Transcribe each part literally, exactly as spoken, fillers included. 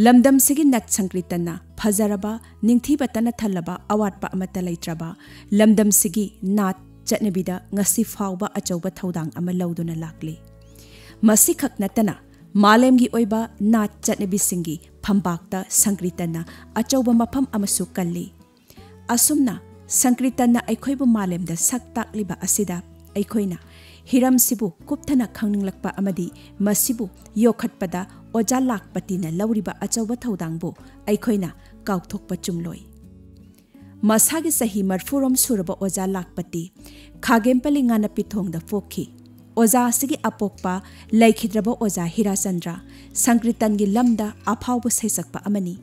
ꯂꯝꯗꯝꯁꯤꯒꯤ ꯅꯥꯠ ꯁꯪꯀ꯭ꯔꯤꯇꯟꯅ ꯐꯖꯔꯕ, ꯅꯤꯡꯊꯤꯕꯇꯅ ꯊꯜꯂꯕ, ꯑꯋꯥꯠꯄ ꯑꯃꯠꯇ ꯂꯩꯇ꯭ꯔꯕ ꯂꯝꯗꯝꯁꯤꯒꯤ ꯅꯥꯠ ꯆꯠꯅꯕꯤꯗ ꯉꯁꯤ ꯐꯥꯎꯕ ꯑꯆꯧꯕ ꯊꯧꯗꯥꯡ ꯑꯃ ꯂꯧꯗꯨꯅ ꯂꯥꯛꯂꯤ꯫ ꯃꯁꯤꯈꯛ ꯅꯠꯇꯅ ꯃꯥꯂꯦꯝꯒꯤ ꯑꯣꯏꯕ ꯅꯥꯠ ꯆꯠꯅꯕꯤꯁꯤꯡꯒꯤ ꯐꯝꯕꯥꯛꯇ ꯁꯪꯀ꯭ꯔꯤꯇꯟꯅ ꯑꯆꯧꯕ ꯃꯐꯝ ꯑꯃꯁꯨ ꯀꯜꯂꯤ꯫ ꯑꯁꯨꯝꯅ ꯁꯪꯀ꯭ꯔꯤꯇꯟꯅ ꯑꯩꯈꯣꯏꯕꯨ ꯃꯥꯂꯦꯝꯗ ꯁꯛ ꯇꯥꯛꯂꯤꯕ ꯑꯁꯤꯗ ꯑꯩꯈꯣꯏꯅ ꯍꯤꯔꯝꯁꯤꯕꯨ ꯀꯨꯞꯊꯅ ꯈꯪꯅꯤꯡꯂꯛꯄ ꯑꯃꯗꯤ ꯃꯁꯤꯕꯨ ꯌꯣꯛꯈꯠꯄꯗ ꯑꯣꯖꯥ ꯂꯥꯛꯄꯇꯤꯅ ꯂꯧꯔꯤꯕ ꯑꯆꯧꯕ ꯊꯧꯗꯥꯡꯕꯨ ꯑꯩꯈꯣꯏꯅ ꯀꯥꯎꯊꯣꯛꯄ ꯆꯨꯝꯂꯣꯏ꯫ ꯃꯁꯥꯒꯤ ꯆꯍꯤ ꯃꯔꯐꯨꯔꯣꯝ ꯁꯨꯔꯕ ꯑꯣꯖꯥ ꯂꯥꯛꯄꯇꯤ ꯈꯥꯒꯦꯝꯄꯜꯂꯤ ꯉꯥꯅꯄꯤꯊꯣꯡꯗ ꯄꯣꯛꯈꯤ꯫ ꯑꯣꯖꯥ ꯑꯁꯤꯒꯤ ꯑꯄꯣꯛꯄ ꯂꯩꯈꯤꯗ꯭ꯔꯕ ꯑꯣꯖꯥ ꯍꯤꯔꯥꯆꯟꯗ꯭ꯔ ꯁꯪꯀ꯭ꯔꯤꯇꯟꯒꯤ ꯂꯝꯗ ꯑꯐꯥꯎꯕ ꯁꯩꯁꯛꯄ ꯑꯃꯅꯤ꯫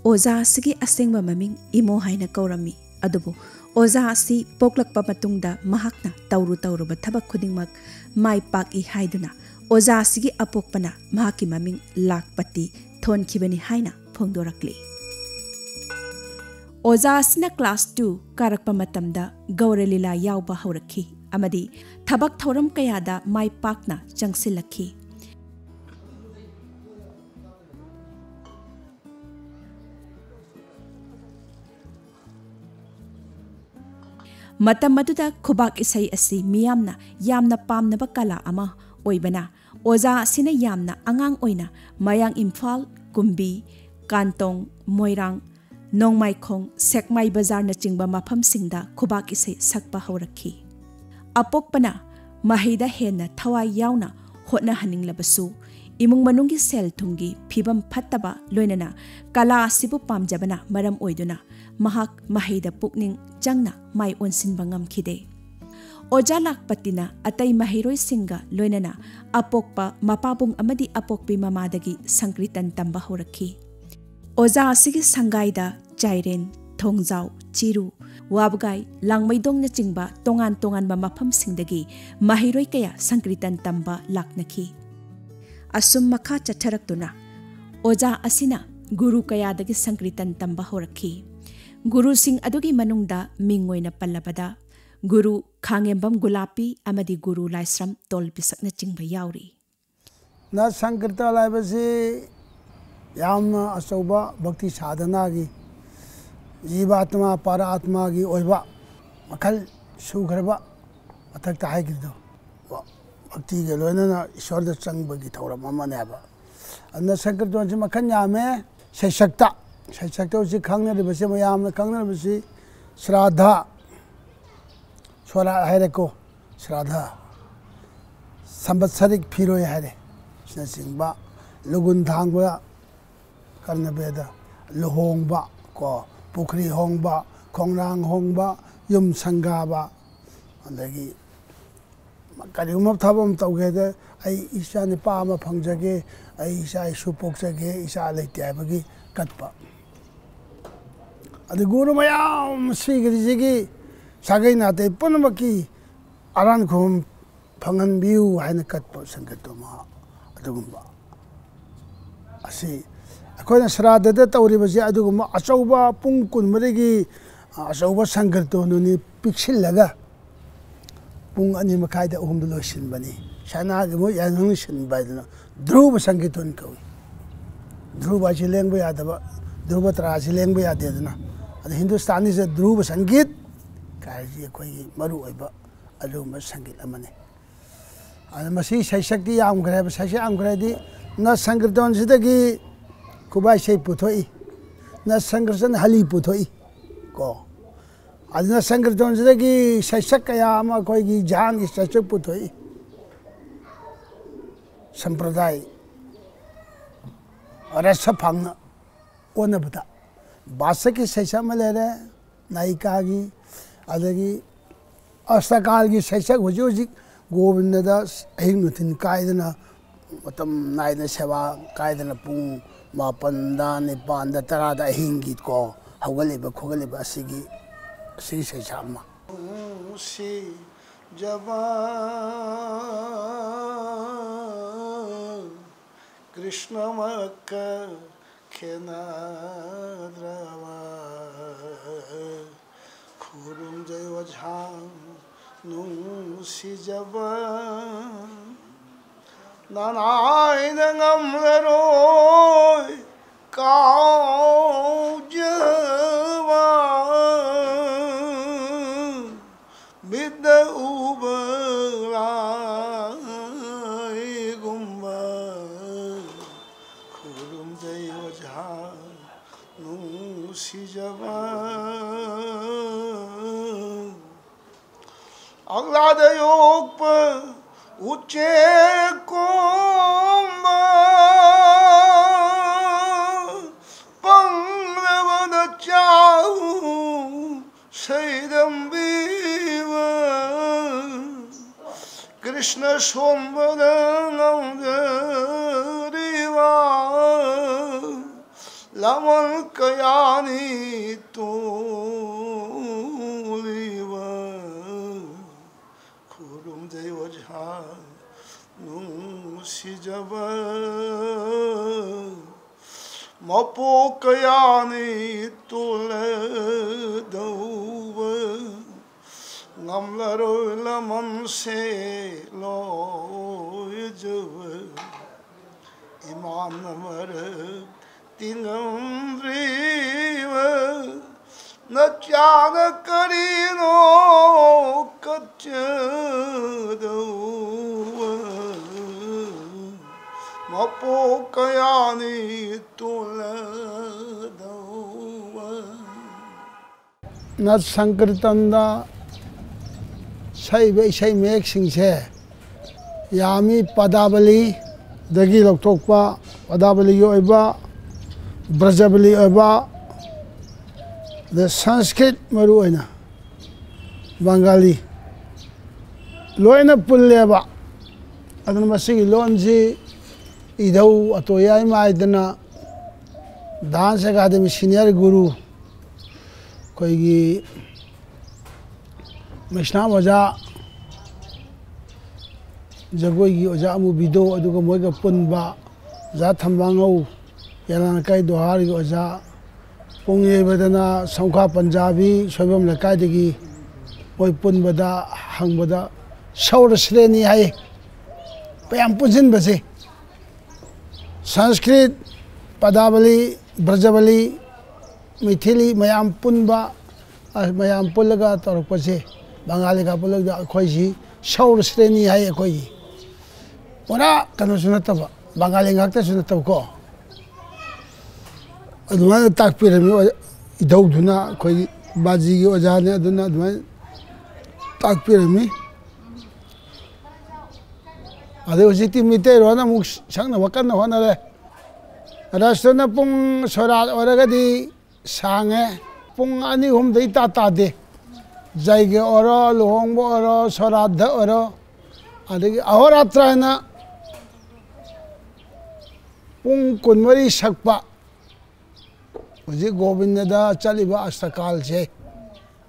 ꯑꯣꯖꯥ ꯑꯁꯤꯒꯤ ꯑꯁꯦꯡꯕ ꯃꯃꯤꯡ ꯏꯃꯣ ꯍꯥꯏꯅ ꯀꯧꯔꯝꯃꯤ꯫ ꯑꯗꯨꯕꯨ ꯑꯣꯖꯥ ꯑꯁꯤ ꯄꯣꯛꯂꯛꯄ ꯃꯇꯨꯡꯗ ꯃꯍꯥꯛꯅ ꯇꯧꯔꯨ ꯇꯧꯔꯨꯕ ꯊꯕꯛ ꯈꯨꯗꯤꯡꯃꯛ ꯃꯥꯏ ꯄꯥꯛꯏ ꯍꯥꯏꯗꯨꯅ ꯑꯣꯖꯥ ꯑꯁꯤꯒꯤ ꯑꯄꯣꯛꯄꯅ ꯃꯍꯥꯛꯀꯤ ꯃꯃꯤꯡ ꯂꯥꯛꯄꯇꯤ ꯊꯣꯟꯈꯤꯕꯅꯤ ꯍꯥꯏꯅ ꯐꯣꯡꯗꯣꯔꯛꯂꯤ꯫ ꯑꯣꯖꯥ ꯑꯁꯤꯅ ꯀ꯭ꯂꯥꯁ ꯇꯨ ꯀꯥꯔꯛꯄ ꯃꯇꯝꯗ ꯒꯧꯔ ꯂꯤꯂꯥ ꯌꯥꯎꯕ ꯍꯧꯔꯛꯈꯤ ꯑꯃꯗꯤ ꯊꯕꯛ ꯊꯧꯔꯝ ꯀꯌꯥꯗ ꯃꯥꯏ ꯄꯥꯛꯅ ꯆꯪꯁꯤꯜꯂꯛꯈꯤ꯫ ꯃꯇꯝ ꯑꯗꯨꯗ ꯈꯨꯕꯥꯛ ꯏꯁꯩ ꯑꯁꯤ ꯃꯤꯌꯥꯝꯅ ꯌꯥꯝꯅ ꯄꯥꯝꯅꯕ ꯀꯂꯥ ꯑꯃ ꯑꯣꯏꯕꯅ, ꯑꯣꯖꯥ ꯑꯁꯤꯅ ꯌꯥꯝꯅ ꯑꯉꯥꯡ ꯑꯣꯏꯅ ꯃꯌꯥꯡ ꯏꯝꯐꯥꯜ, ꯀꯨꯝꯕꯤ, ꯀꯥꯟꯇꯣꯡ, ꯃꯣꯏꯔꯥꯡ, ꯅꯣꯡꯃꯥꯏꯈꯣꯡ, ꯁꯦꯛꯃꯥꯏ ꯕꯖꯥꯔꯅꯆꯤꯡꯕ ꯃꯐꯝꯁꯤꯡꯗ ꯈꯨꯕꯥꯛ ꯏꯁꯩ ꯁꯛꯄ ꯍꯧꯔꯛꯈꯤ꯫ ꯑꯄꯣꯛꯄꯅ ꯃꯍꯩꯗ ꯍꯦꯟꯅ ꯊꯋꯥꯏ ꯌꯥꯎꯅ ꯍꯣꯠꯅꯍꯟꯅꯤꯡꯂꯕꯁꯨ, ꯏꯃꯨꯡ ꯃꯅꯨꯡꯒꯤ ꯁꯦꯜ ꯊꯨꯝꯒꯤ ꯐꯤꯕꯝ ꯐꯠꯇꯕ, ꯂꯣꯏꯅꯅ ꯀꯂꯥ ꯑꯁꯤꯕꯨ ꯄꯥꯝꯖꯕꯅ ꯃꯔꯝ ꯑꯣꯏꯗꯨꯅ ꯃꯍꯥꯛ ꯃꯍꯩꯗ ꯄꯨꯛꯅꯤꯡ ꯆꯪꯅ ꯃꯥꯏ ꯑꯣꯟꯁꯤꯟꯕ ꯉꯝꯈꯤꯗꯦ꯫ ꯑꯣꯖꯥ ꯂꯥꯛꯄꯇꯤꯅ ꯑꯇꯩ ꯃꯍꯩꯔꯣꯏꯁꯤꯡꯒ ꯂꯣꯏꯅꯅ ꯑꯄꯣꯛꯄ ꯃꯄꯥꯕꯨꯡ ꯑꯃꯗꯤ ꯑꯄꯣꯛꯄꯤ ꯃꯃꯥꯗꯒꯤ ꯁꯪꯀ꯭ꯔꯤꯇꯟ ꯇꯝꯕ ꯍꯧꯔꯛꯈꯤ꯫ ꯑꯣꯖꯥ ꯑꯁꯤꯒꯤ ꯁꯪꯒꯥꯏꯗ ꯆꯥꯏꯔꯦꯟ, ꯊꯣꯡꯖꯥꯎ, ꯆꯤꯔꯨ, ꯋꯥꯕꯒꯥꯏ, ꯂꯥꯡꯃꯩꯗꯣꯡꯅꯆꯤꯡꯕ ꯇꯣꯉꯥꯟ ꯇꯣꯉꯥꯟꯕ ꯃꯐꯝꯁꯤꯡꯗꯒꯤ ꯃꯍꯩꯔꯣꯏ ꯀꯌꯥ ꯁꯪꯀ꯭ꯔꯤꯇꯟ ꯇꯝꯕ ꯂꯥꯛꯅꯈꯤ꯫ ꯑꯁꯨꯝ ꯃꯈꯥ ꯆꯠꯊꯔꯛꯇꯨꯅ ꯑꯣꯖꯥ ꯑꯁꯤꯅ ꯒꯨꯔꯨ ꯀꯌꯥꯗꯒꯤ ꯁꯪꯀ꯭ꯔꯤꯇꯟ ꯇꯝꯕ ꯍꯧꯔꯛꯈꯤ꯫ ꯒꯨꯔꯨꯁꯤꯡ ꯑꯗꯨꯒꯤ ꯃꯅꯨꯡꯗ ꯃꯤꯡ ꯑꯣꯏꯅ ꯄꯜꯂꯕꯗ ꯒꯨꯔꯨ ꯈꯥꯉꯦꯝꯕꯝ ꯒꯨꯂꯥꯄꯤ ꯑꯃꯗꯤ ꯒꯨꯔꯨ ꯂꯥꯏꯁ꯭ꯔꯝ ꯇꯣꯜ ꯄꯤꯁꯛꯅꯆꯤꯡꯕ ꯌꯥꯎꯔꯤ꯫ ꯅ ꯁꯪꯀꯤꯔꯇꯟ ꯍꯥꯏꯕꯁꯤ ꯌꯥꯝꯅ ꯑꯆꯧꯕ ꯚꯛꯇꯤ ꯁꯥꯙꯅꯥꯒꯤ, ꯖꯤꯕꯥꯇꯃꯥ ꯄꯥꯔꯥꯇꯃꯥꯒꯤ ꯑꯣꯏꯕ ꯃꯈꯜ ꯁꯨꯈ꯭ꯔꯕ, ꯃꯊꯛꯇ ꯍꯥꯏꯈꯤꯕꯗꯣ, ꯚꯛꯇꯤꯒ ꯂꯣꯏꯅꯅ ꯏꯁꯣꯔꯗ ꯆꯪꯕꯒꯤ ꯊꯧꯔꯝ ꯑꯃꯅꯦꯕ꯫ ꯑꯗꯨꯅ ꯁꯪꯀꯤꯔꯇꯟꯁꯤ ꯃꯈꯜ ꯌꯥꯝꯃꯦ꯫ ꯁꯩꯁꯛꯇ, ꯁꯩꯁꯛꯇ ꯍꯧꯖꯤꯛ ꯈꯪꯅꯔꯤꯕꯁꯤ, ꯃꯌꯥꯝꯅ ꯈꯪꯅꯔꯤꯕꯁꯤ ꯁ꯭ꯔꯥꯙꯥ, ꯁꯣꯔꯥꯠ ꯍꯥꯏꯔꯦꯀꯣ, ꯁ꯭ꯔꯥꯙꯥ, ꯁꯝꯕꯠꯁꯔꯤꯛ ꯐꯤꯔꯣꯏ ꯍꯥꯏꯔꯦ, ꯁꯤꯅꯆꯤꯡꯕ, ꯂꯨꯒꯨꯟ ꯊꯥꯡꯕ, ꯀꯔꯅꯕꯦꯗ, ꯂꯨꯍꯣꯡꯕ ꯀꯣ, ꯄꯨꯈ꯭ꯔꯤ ꯍꯣꯡꯕ, ꯈꯣꯡꯅꯥꯡ ꯍꯣꯡꯕ, ꯌꯨꯝ ꯁꯪꯒꯥꯕ, ꯑꯗꯒꯤ ꯀꯔꯤꯒꯨꯝꯕ ꯊꯕꯛ ꯑꯃ ꯇꯧꯒꯦꯗ, "ꯑꯩ ꯏꯆꯥ ꯅꯨꯄꯥ ꯑꯃ ꯐꯪꯖꯒꯦ, ꯑꯩ ꯏꯆꯥ ꯏꯁꯨ ꯄꯣꯛꯆꯒꯦ, ꯏꯆꯥ ꯂꯩꯇꯦ" ꯍꯥꯏꯕꯒꯤ ꯀꯠꯄ꯫ ꯑꯗꯨ ꯒꯨꯔꯨ ꯃꯌꯥꯝ ꯁꯤꯈ꯭ꯔꯤꯁꯤꯒꯤ ꯁꯥꯒꯩ ꯅꯥꯇꯩ ꯄꯨꯝꯅꯃꯛꯀꯤ ꯑꯔꯥꯟ ꯈꯨꯕꯝ ꯐꯪꯍꯟꯕꯤꯌꯨ ꯍꯥꯏꯅ ꯀꯠꯄ ꯁꯪꯀꯤꯔꯇꯟ ꯃꯍꯥ-, ꯑꯗꯨꯒꯨꯝꯕ ꯑꯁꯤ ꯑꯩꯈꯣꯏꯅ ꯁ꯭ꯔꯥꯗꯗ ꯇꯧꯔꯤꯕꯁꯤ ꯑꯗꯨꯒꯨꯝꯕ ꯑꯆꯧꯕ ꯄꯨꯡ ꯀꯨꯟꯃꯔꯤꯒꯤ ꯑꯆꯧꯕ ꯁꯪꯀꯤꯔꯇꯟꯗꯨꯅꯤ ꯄꯤꯛꯁꯤꯜꯂꯒ ꯄꯨꯡ ꯑꯅꯤ ꯃꯈꯥꯏꯗ ꯑꯍꯨꯝꯗ ꯂꯣꯏꯁꯤꯟꯕꯅꯤ꯫ ꯁꯅꯥꯒꯤ ꯃꯣꯏ ꯌꯥꯡꯁꯪ ꯁꯤꯟꯕ ꯍꯥꯏꯗꯅ ꯙ꯭ꯔꯨꯕ ꯁꯪꯀꯤꯔꯇꯟ ꯀꯧꯏ꯫ ꯙ꯭ꯔꯨꯕ ꯍꯥꯏꯁꯤ ꯂꯦꯡꯕ ꯌꯥꯗꯕ, ꯙ꯭ꯔꯨꯕ ꯇꯔꯥꯁꯤ ꯂꯦꯡꯕ ꯌꯥꯗꯦꯗꯅ꯫ ꯑꯗ ꯍꯤꯟꯗꯨꯁꯇꯥꯅꯤꯁꯦ ꯙ꯭ꯔꯨꯕ ꯁꯪꯒꯤꯠ ꯀꯥꯏꯁꯤ ꯑꯩꯈꯣꯏꯒꯤ ꯃꯔꯨ ꯑꯣꯏꯕ ꯑꯗꯨꯒꯨꯝꯕ ꯁꯪꯒꯤꯠ ꯑꯃꯅꯤ꯫ ꯑꯗ ꯃꯁꯤ ꯁꯩꯁꯛꯇꯤ ꯌꯥꯝꯈ꯭ꯔꯦꯕ, ꯁꯩꯁꯛ ꯌꯥꯝꯈ꯭ꯔꯗꯤ ꯅ ꯁꯪꯀꯤꯔꯇꯟꯁꯤꯗꯒꯤ ꯈꯨꯕꯥꯏ ꯏꯁꯩ ꯄꯨꯊꯣꯛꯏ, ꯅ ꯁꯪꯀꯤꯔꯇꯟ ꯍꯂꯤ ꯄꯨꯊꯣꯛꯏ ꯀꯣ꯫ ꯑꯗꯨꯅ ꯁꯪꯀꯤꯔꯇꯟꯁꯤꯗꯒꯤ ꯁꯩꯁꯛ ꯀꯌꯥ ꯑꯃ ꯑꯩꯈꯣꯏꯒꯤ ꯖ꯭ꯌꯥꯟꯒꯤ ꯁꯩꯁꯛ ꯄꯨꯊꯣꯛꯏ꯫ ꯁꯝꯄ꯭ꯔꯗꯥꯏ ꯔꯁ ꯐꯪꯅ ꯑꯣꯟꯅꯕꯗ ꯕꯥꯁꯛꯀꯤ ꯁꯩꯁꯛ ꯑꯃ ꯂꯩꯔꯦ, ꯅꯥꯌꯤꯀꯥꯒꯤ, ꯑꯗꯒꯤ ꯑꯁꯇꯀꯥꯜꯒꯤ ꯁꯩꯁꯛ ꯍꯧꯖꯤꯛ ꯍꯧꯖꯤꯛ ꯒꯣꯕꯤꯟꯗꯗ ꯑꯍꯤꯡ ꯅꯨꯡꯊꯤꯜ ꯀꯥꯏꯗꯅ ꯃꯇꯝ ꯅꯥꯏꯅ ꯁꯦꯕꯥ ꯀꯥꯏꯗꯅ ꯄꯨꯡ ꯃꯥꯄꯟꯗ, ꯅꯤꯄꯥꯟꯗ, ꯇꯔꯥꯗ ꯑꯍꯤꯡꯒꯤ ꯀꯣ ꯍꯧꯒꯠꯂꯤꯕ ꯈꯣꯠꯒꯠꯂꯤꯕ ꯑꯁꯤꯒꯤ, ꯑꯁꯤꯒꯤ ꯁꯩꯁꯛ ꯑꯃ꯫ ꯅꯨꯡꯁꯤꯖꯕ ꯀ꯭ꯔꯤꯁꯅꯃꯛꯀ ꯈꯦꯅꯗ꯭ꯔꯕ ꯈꯨꯔꯨꯝꯖꯩ ꯑꯣꯖꯥ ꯅꯨꯡꯁꯤꯖꯕ ꯅꯅꯥꯏꯅ ꯉꯝꯂꯔꯣꯏ ꯀꯥꯎꯖꯕ꯫ ꯃꯤꯠꯅ ꯎꯕ ꯂꯥꯏꯒꯨꯝꯕ ꯈꯨꯔꯨꯝꯖꯩ ꯑꯣꯖꯥ ꯅꯨꯡꯁꯤꯖꯕ꯫ ꯑꯪꯂꯥꯗ ꯌꯣꯛꯄ ꯎꯆꯦꯛꯀꯨꯝꯕ ꯄꯪꯂꯕꯅ ꯆꯥꯎ ꯁꯩꯗꯝꯕꯤꯕ ꯀ꯭ꯔꯤꯁꯅ ꯁꯣꯝꯕꯗ ꯉꯝꯖꯔꯤꯕ ꯂꯃꯟ ꯀꯌꯥꯅꯤ ꯇꯣꯜꯂꯤꯕ ꯈꯨꯔꯨꯝꯖꯩ ꯑꯣꯖꯥ ꯅꯨꯡꯁꯤꯖꯕ꯫ ꯃꯄꯣꯛ ꯀꯌꯥꯅꯤ ꯇꯣꯜꯂꯗꯧꯕ ꯉꯝꯂꯔꯣꯏ ꯂꯃꯟꯁꯦ ꯂꯣꯏꯖꯕ꯫ ꯏꯃꯥꯟꯅ ꯃꯔꯛ ꯇꯤꯡꯉꯝꯗ꯭ꯔꯤꯕ ꯅꯆꯥꯅ ꯀꯔꯤꯅꯣ ꯀꯠꯆꯗꯧꯕ? ꯃꯄꯣꯛ ꯀꯌꯥꯅꯤ ꯇꯣꯜꯂꯗꯧꯕ꯫ ꯅꯠ ꯁꯪꯀꯤꯔꯇꯟꯗ ꯁꯛꯏꯕ ꯏꯁꯩ ꯃꯌꯦꯛꯁꯤꯡꯁꯦ ꯌꯥꯝꯃꯤ꯫ ꯄꯗꯥꯕꯂꯤꯗꯒꯤ ꯂꯧꯊꯣꯛꯄ, ꯄꯗꯥꯕꯂꯤꯒꯤ ꯑꯣꯏꯕ, ꯕ꯭ꯔꯖꯕꯂꯤ ꯑꯣꯏꯕ, ꯑꯗ ꯁꯪꯁꯀ꯭ꯔꯤꯠ ꯃꯔꯨ ꯑꯣꯏꯅ, ꯕꯪꯒꯥꯂꯤ ꯂꯣꯏꯅ ꯄꯨꯜꯂꯦꯕ꯫ ꯑꯗꯨꯅ ꯃꯁꯤꯒꯤ ꯂꯣꯟꯁꯤ ꯏꯙꯧ ꯑꯇꯣꯌꯥꯏꯃ ꯍꯥꯏꯗꯅ ꯗꯥꯟꯁ ꯑꯦꯀꯥꯗꯃꯤ ꯁꯤꯅꯤꯌꯔ ꯒꯨꯔꯨ ꯑꯩꯈꯣꯏꯒꯤ ꯃꯩꯁꯅꯥꯝ ꯑꯣꯖꯥ, ꯖꯒꯣꯏꯒꯤ ꯑꯣꯖꯥ ꯑꯃꯨꯕꯤꯗꯣ, ꯑꯗꯨꯒ ꯃꯣꯏꯒ ꯄꯨꯟꯕ ꯑꯣꯖꯥ ꯊꯝꯕꯥꯉꯧ, ꯌꯥꯂꯥꯡ ꯂꯩꯀꯥꯏ ꯗꯣꯍꯥꯔꯒꯤ ꯑꯣꯖꯥ, ꯄꯨꯡ ꯌꯩꯕꯗꯅ ꯁꯝꯈꯥ ꯄꯟꯖꯥꯕꯤ ꯁꯣꯏꯕꯝ ꯂꯩꯀꯥꯏꯗꯒꯤ꯫ ꯃꯣꯏ ꯄꯨꯟꯕꯗ ꯍꯪꯕꯗ ꯁꯧꯔ ꯁ꯭ꯔꯦꯅꯤ ꯍꯥꯏ꯫ ꯃꯌꯥꯝ ꯄꯨꯟꯁꯤꯟꯕꯁꯦ, ꯁꯪꯁꯀ꯭ꯔꯤꯠ, ꯄꯗꯥꯕꯂꯤ, ꯕ꯭ꯔꯖꯕꯂꯤ, ꯃꯤꯊꯤꯂꯤ ꯃꯌꯥꯝ ꯄꯨꯟꯕ, ꯑ, ꯃꯌꯥꯝ ꯄꯨꯜꯂꯒ ꯇꯧꯔꯛꯄꯁꯦ, ꯕꯪꯒꯥꯂꯤ ꯈꯛ ꯄꯨꯜꯂꯒ ꯑꯩꯈꯣꯏꯁꯤ ꯁꯧꯔ ꯁ꯭ꯔꯦꯅꯤ ꯍꯥꯏ꯫ ꯑꯩꯈꯣꯏꯒꯤ ꯄꯨꯔꯥ ꯀꯩꯅꯣꯁꯨ ꯅꯠꯇꯕ, ꯕꯪꯒꯥꯂꯤ ꯉꯥꯛꯇꯁꯨ ꯅꯠꯇꯕꯀꯣ꯫ ꯑꯗꯨꯃꯥꯏꯅ ꯇꯥꯛꯄꯤꯔꯝꯃꯤ ꯑꯣꯖꯥ-, ꯏꯙꯧꯗꯨꯅ, ꯑꯩꯈꯣꯏꯒꯤ ꯕꯥꯖꯤꯒꯤ ꯑꯣꯖꯥꯅꯤ, ꯑꯗꯨꯅ ꯑꯗꯨꯃꯥꯏꯅ ꯇꯥꯛꯄꯤꯔꯝꯃꯤ꯫ ꯑꯗꯩ ꯍꯧꯖꯤꯛꯇꯤ ꯃꯤꯇꯩꯔꯣꯟ ꯑꯃꯨꯛ ꯁꯛꯅꯕ ꯀꯟꯅ ꯍꯣꯠꯅꯔꯦ꯫ ꯔꯥꯁꯇ꯭ꯔꯅ ꯄꯨꯡ ꯁꯣꯔꯥꯠ ꯑꯣꯏꯔꯒꯗꯤ ꯁꯥꯡꯉꯦ, ꯄꯨꯡ ꯑꯅꯤ ꯑꯍꯨꯝꯗꯩ ꯇꯥ ꯇꯥꯗꯦ꯫ ꯖꯩꯒ ꯑꯣꯏꯔꯣ, ꯂꯨꯍꯣꯡꯕ ꯑꯣꯏꯔꯣ, ꯁꯣꯔꯥꯠꯇ ꯑꯣꯏꯔꯣ, ꯑꯗꯒꯤ ꯑꯍꯣꯔꯥꯇ꯭ꯔ ꯍꯥꯏꯅ ꯄꯨꯡ ꯀꯨꯟꯃꯔꯤ ꯁꯛꯄ, ꯍꯧꯖꯤꯛ ꯒꯣꯕꯤꯟꯗꯗ ꯆꯠꯂꯤꯕ ꯑꯁꯇꯀꯥꯜꯁꯦ,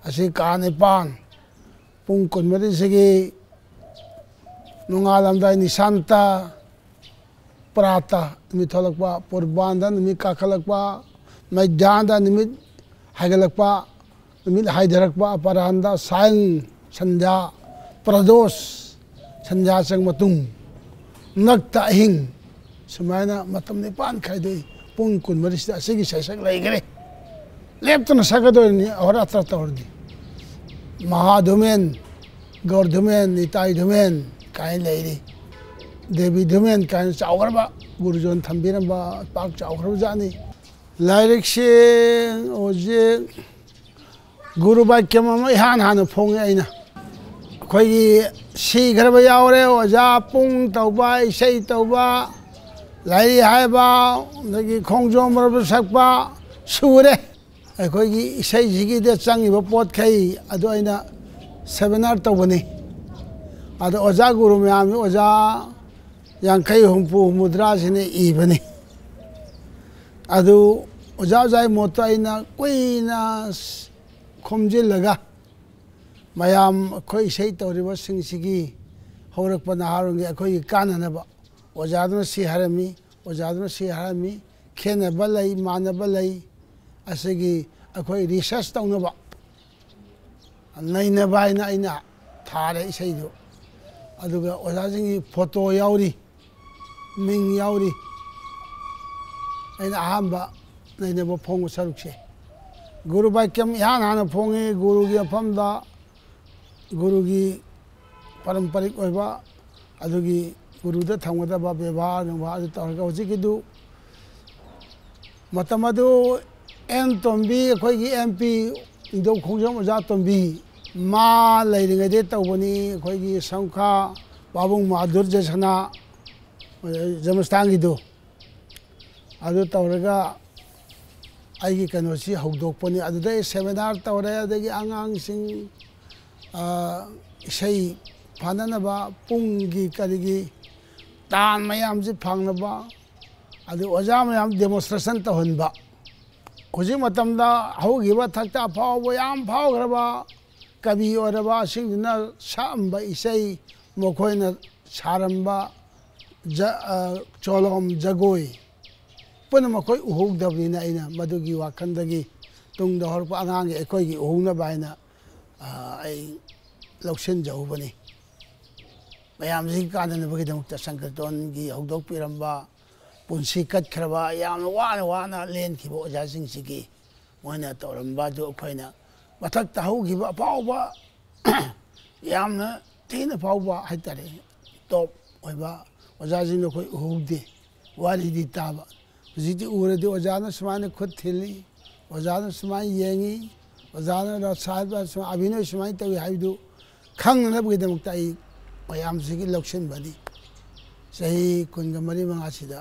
ꯑꯁꯤ ꯀꯥ ꯅꯤꯄꯥꯟ, ꯄꯨꯡ ꯀꯨꯟꯃꯔꯤꯁꯤꯒꯤ ꯅꯣꯡꯉꯥꯜꯂꯝꯗꯥꯏ ꯅꯤꯁꯥꯟꯇ, ꯄ꯭ꯔꯥꯇ ꯅꯨꯃꯤꯠ ꯊꯣꯛꯂꯛꯄ, ꯄꯨꯔꯕꯥꯟꯗ ꯅꯨꯃꯤꯠ ꯀꯥꯈꯠꯂꯛꯄ, ꯃꯩꯙꯥꯟꯗ ꯅꯨꯃꯤꯠ ꯍꯥꯏꯒꯠꯂꯛꯄ, ꯅꯨꯃꯤꯠ ꯍꯥꯏꯊꯔꯛꯄ, ꯑꯄꯔꯥꯟꯗ, ꯁꯥꯌꯪ ꯁꯟꯙ꯭ꯌꯥ, ꯄ꯭ꯔꯗꯣꯁ, ꯁꯟꯙ꯭ꯌꯥ ꯆꯪ ꯃꯇꯨꯡ, ꯅꯛꯇ ꯑꯍꯤꯡ, ꯁꯨꯃꯥꯏꯅ ꯃꯇꯝ ꯅꯤꯄꯥꯟ ꯈꯥꯏꯗꯣꯛꯏ꯫ ꯄꯨꯡ ꯀꯨꯟꯃꯔꯤꯁꯤꯗ ꯑꯁꯤꯒꯤ ꯁꯩꯁꯛ ꯂꯩꯈ꯭ꯔꯦ꯫ ꯂꯦꯞꯇꯅ ꯁꯛꯀꯗꯣꯏꯅꯤ ꯑꯍꯣꯔꯥꯇ꯭ꯔ ꯇꯧꯔꯗꯤ꯫ ꯃꯍꯥꯙꯨꯃꯦꯟ, ꯒꯧꯔꯙꯨꯃꯦꯟ, ꯅꯤꯇꯥꯏ ꯙꯨꯃꯦꯟ ꯀꯥꯏꯅ ꯂꯩꯔꯤ꯫ ꯗꯦꯕꯤ ꯙꯨꯃꯦꯟ ꯀꯥꯏꯅ ꯆꯥꯎꯈ꯭ꯔꯕ ꯒꯨꯔꯨꯖꯣꯟ ꯊꯝꯕꯤꯔꯝꯕ ꯄꯥꯛ ꯆꯥꯎꯈ꯭ꯔꯕ ꯖꯥꯠꯅꯤ꯫ ꯂꯥꯏꯔꯤꯛꯁꯦ ꯍꯧꯖꯤꯛ ꯒꯨꯔꯨ ꯕꯥꯀ꯭ꯌꯝ ꯑꯃ ꯏꯍꯥꯟ ꯍꯥꯟꯅ ꯐꯣꯡꯉꯦ ꯑꯩꯅ꯫ ꯑꯩꯈꯣꯏꯒꯤ ꯁꯤꯈ꯭ꯔꯕ ꯌꯥꯎꯔꯦ, ꯑꯣꯖꯥ ꯄꯨꯡ ꯇꯧꯕ, ꯏꯁꯩ ꯇꯧꯕ, ꯂꯥꯏꯔꯤꯛ ꯍꯥꯏꯕ, ꯑꯗꯒꯤ ꯈꯣꯡꯖꯣꯝ ꯄꯔꯕ ꯁꯛꯄ ꯁꯨꯔꯦ꯫ ꯑꯩꯈꯣꯏꯒꯤ ꯏꯁꯩꯁꯤꯒꯤꯗ ꯆꯪꯉꯤꯕ ꯄꯣꯠꯈꯩ ꯑꯗꯨ ꯑꯩꯅ ꯁꯦꯃꯤꯅꯥꯔ ꯇꯧꯕꯅꯤ꯫ ꯑꯗꯣ ꯑꯣꯖꯥ ꯒꯨꯔꯨ ꯃꯌꯥꯝꯁꯤ ꯑꯣꯖꯥ ꯌꯥꯡꯈꯩ, ꯍꯨꯝꯐꯨ, ꯍꯨꯝꯐꯨꯇꯔꯥꯁꯤꯅ ꯏꯕꯅꯤ꯫ ꯑꯗꯨ ꯑꯣꯖꯥ ꯑꯣꯖꯥꯒꯤ ꯃꯣꯠꯇꯣ ꯑꯩꯅ ꯀꯨꯏꯅ ꯈꯣꯝꯖꯤꯜꯂꯒ ꯃꯌꯥꯝ ꯑꯩꯈꯣꯏ ꯏꯁꯩ ꯇꯧꯔꯤꯕꯁꯤꯡꯁꯤꯒꯤ ꯍꯧꯔꯛꯄ ꯅꯍꯥꯔꯣꯜꯒꯤ ꯑꯩꯈꯣꯏꯒꯤ ꯀꯥꯟꯅꯅꯕ ꯑꯣꯖꯥꯗꯨꯅ ꯁꯤ ꯍꯥꯏꯔꯝꯃꯤ, ꯑꯣꯖꯥꯗꯨꯅ ꯁꯤ ꯍꯥꯏꯔꯝꯃꯤ, ꯈꯦꯠꯅꯕ ꯂꯩ, ꯃꯥꯟꯅꯕ ꯂꯩ, ꯑꯁꯤꯒꯤ ꯑꯩꯈꯣꯏ ꯔꯤꯁꯔꯁ ꯇꯧꯅꯕ, ꯅꯩꯅꯕ ꯍꯥꯏꯅ ꯑꯩꯅ ꯊꯥꯔꯦ ꯏꯁꯩꯗꯨ꯫ ꯑꯗꯨꯒ ꯑꯣꯖꯥꯁꯤꯡꯒꯤ ꯐꯣꯇꯣ ꯌꯥꯎꯔꯤ, ꯃꯤꯡ ꯌꯥꯎꯔꯤ꯫ ꯑꯩꯅ ꯑꯍꯥꯟꯕ ꯅꯩꯅꯕ ꯐꯣꯡꯕ ꯁꯔꯨꯛꯁꯦ, ꯒꯨꯔꯨ ꯕꯥꯀ꯭ꯌꯝ ꯏꯍꯥꯟ ꯍꯥꯟꯅ ꯐꯣꯡꯉꯤ꯫ ꯒꯨꯔꯨꯒꯤ ꯃꯐꯝꯗ ꯒꯨꯔꯨꯒꯤ ꯄꯔꯝꯄꯔꯤꯛ ꯑꯣꯏꯕ, ꯑꯗꯨꯒꯤ ꯒꯨꯔꯨꯗ ꯊꯝꯒꯗꯕ ꯕꯦꯕꯥꯔ ꯅꯨꯡꯕꯥꯔ ꯑꯗꯨ ꯇꯧꯔꯒ, ꯍꯧꯖꯤꯛꯀꯤꯗꯨ ꯃꯇꯝ ꯑꯗꯨ ꯑꯦꯟ ꯇꯣꯝꯕꯤ, ꯑꯩꯈꯣꯏꯒꯤ ꯑꯦꯝ ꯄꯤ ꯏꯟꯗꯧ ꯈꯣꯡꯖꯣꯝ ꯑꯣꯖꯥ ꯇꯣꯝꯕꯤ, ꯃꯥ ꯂꯩꯔꯤꯉꯩꯗꯩ ꯇꯧꯕꯅꯤ꯫ ꯑꯩꯈꯣꯏꯒꯤ ꯁꯪꯈꯥ ꯄꯥꯕꯨꯡ ꯃꯍꯥꯗꯨꯔ ꯖꯁꯅꯥ ꯖꯃꯁꯇꯥꯟꯒꯤꯗꯨ, ꯑꯗꯨ ꯇꯧꯔꯒ ꯑꯩꯒꯤ ꯀꯩꯅꯣꯁꯤ ꯍꯧꯗꯣꯛꯄꯅꯤ꯫ ꯑꯗꯨꯗ ꯑꯩ ꯁꯦꯃꯤꯅꯥꯔ ꯇꯧꯔꯦ, ꯑꯗꯒꯤ ꯑꯉꯥꯡꯁꯤꯡ, ꯑ, ꯏꯁꯩ ꯐꯥꯅꯅꯕ, ꯄꯨꯡꯒꯤ ꯀꯔꯤꯒꯤ ꯇꯥꯟ ꯃꯌꯥꯝꯁꯤ ꯐꯪꯅꯕ, ꯑꯗꯨ ꯑꯣꯖꯥ ꯃꯌꯥꯝ ꯗꯦꯃꯣꯟꯁꯇ꯭ꯔꯦꯁꯟ ꯇꯧꯍꯟꯕ꯫ ꯍꯧꯖꯤꯛ ꯃꯇꯝꯗ ꯍꯧꯈꯤꯕ ꯊꯛꯇ ꯑꯐꯥꯎꯕ, ꯌꯥꯝ ꯐꯥꯎꯈ꯭ꯔꯕ ꯀꯕꯤ ꯑꯣꯏꯔꯕ ꯑꯁꯤꯡꯗꯨꯅ ꯁꯛꯑꯝꯕ ꯏꯁꯩ, ꯃꯈꯣꯏꯅ ꯁꯥꯔꯝꯕ ꯖ-, ꯑ, ꯆꯣꯂꯣꯝ ꯖꯒꯣꯏ ꯄꯨꯝꯅꯃꯛ ꯑꯩꯈꯣꯏ ꯎꯍꯧꯗꯕꯅꯤꯅ, ꯑꯩꯅ ꯃꯗꯨꯒꯤ ꯋꯥꯈꯜꯗꯒꯤ ꯇꯨꯡꯗ ꯍꯧꯔꯛꯄ ꯑꯉꯥꯡꯒꯤ ꯑꯩꯈꯣꯏꯒꯤ ꯎꯍꯧꯅꯕ ꯍꯥꯏꯅ, ꯑ, ꯑꯩ ꯂꯧꯁꯤꯟꯖꯍꯧꯕꯅꯤ꯫ ꯃꯌꯥꯝꯁꯤꯒꯤ ꯀꯥꯟꯅꯅꯕꯒꯤꯗꯃꯛꯇ ꯁꯪꯀ꯭ꯔꯤꯇꯣꯟꯒꯤ ꯍꯧꯗꯣꯛꯄꯤꯔꯝꯕ, ꯄꯨꯟꯁꯤ ꯀꯠꯈ꯭ꯔꯕ, ꯌꯥꯝꯅ ꯋꯥꯅ ꯋꯥꯅ ꯂꯦꯟꯈꯤꯕ ꯑꯣꯖꯥꯁꯤꯡꯁꯤꯒꯤ ꯃꯣꯏꯅ ꯇꯧꯔꯝꯕ ꯑꯗꯨ ꯑꯩꯈꯣꯏꯅ ꯃꯊꯛꯇ ꯍꯧꯈꯤꯕ ꯑꯐꯥꯎꯕ, ꯌꯥꯝꯅ ꯊꯤꯅ ꯐꯥꯎꯕ ꯍꯥꯏꯇꯥꯔꯦ, ꯇꯣꯞ ꯑꯣꯏꯕ ꯑꯣꯖꯥꯁꯤꯡꯗꯣ ꯑꯩꯈꯣꯏ ꯎꯍꯧꯗꯦ꯫ ꯋꯥꯔꯤꯗꯤ ꯇꯥꯕ꯫ ꯍꯧꯖꯤꯛꯇꯤ ꯎꯔꯗꯤ ꯑꯣꯖꯥꯅ ꯁꯨꯃꯥꯏꯅ ꯈꯨꯠ ꯊꯤꯜꯂꯤ, ꯑꯣꯖꯥꯅ ꯁꯨꯃꯥꯏꯅ ꯌꯦꯡꯉꯤ, ꯑꯣꯖꯥꯅ ꯔꯁ ꯍꯥꯏꯕ ꯁꯨꯃꯥꯏꯅ, ꯑꯚꯤꯅꯣꯏ ꯁꯨꯃꯥꯏꯅ ꯇꯧꯏ ꯍꯥꯏꯕꯗꯨ ꯈꯪꯅꯅꯕꯒꯤꯗꯃꯛꯇ ꯑꯩ ꯃꯌꯥꯝꯁꯤꯒꯤ ꯂꯧꯁꯤꯟꯕꯅꯤ꯫ ꯆꯍꯤ ꯀꯨꯟꯒ ꯃꯔꯤ ꯃꯉꯥꯁꯤꯗ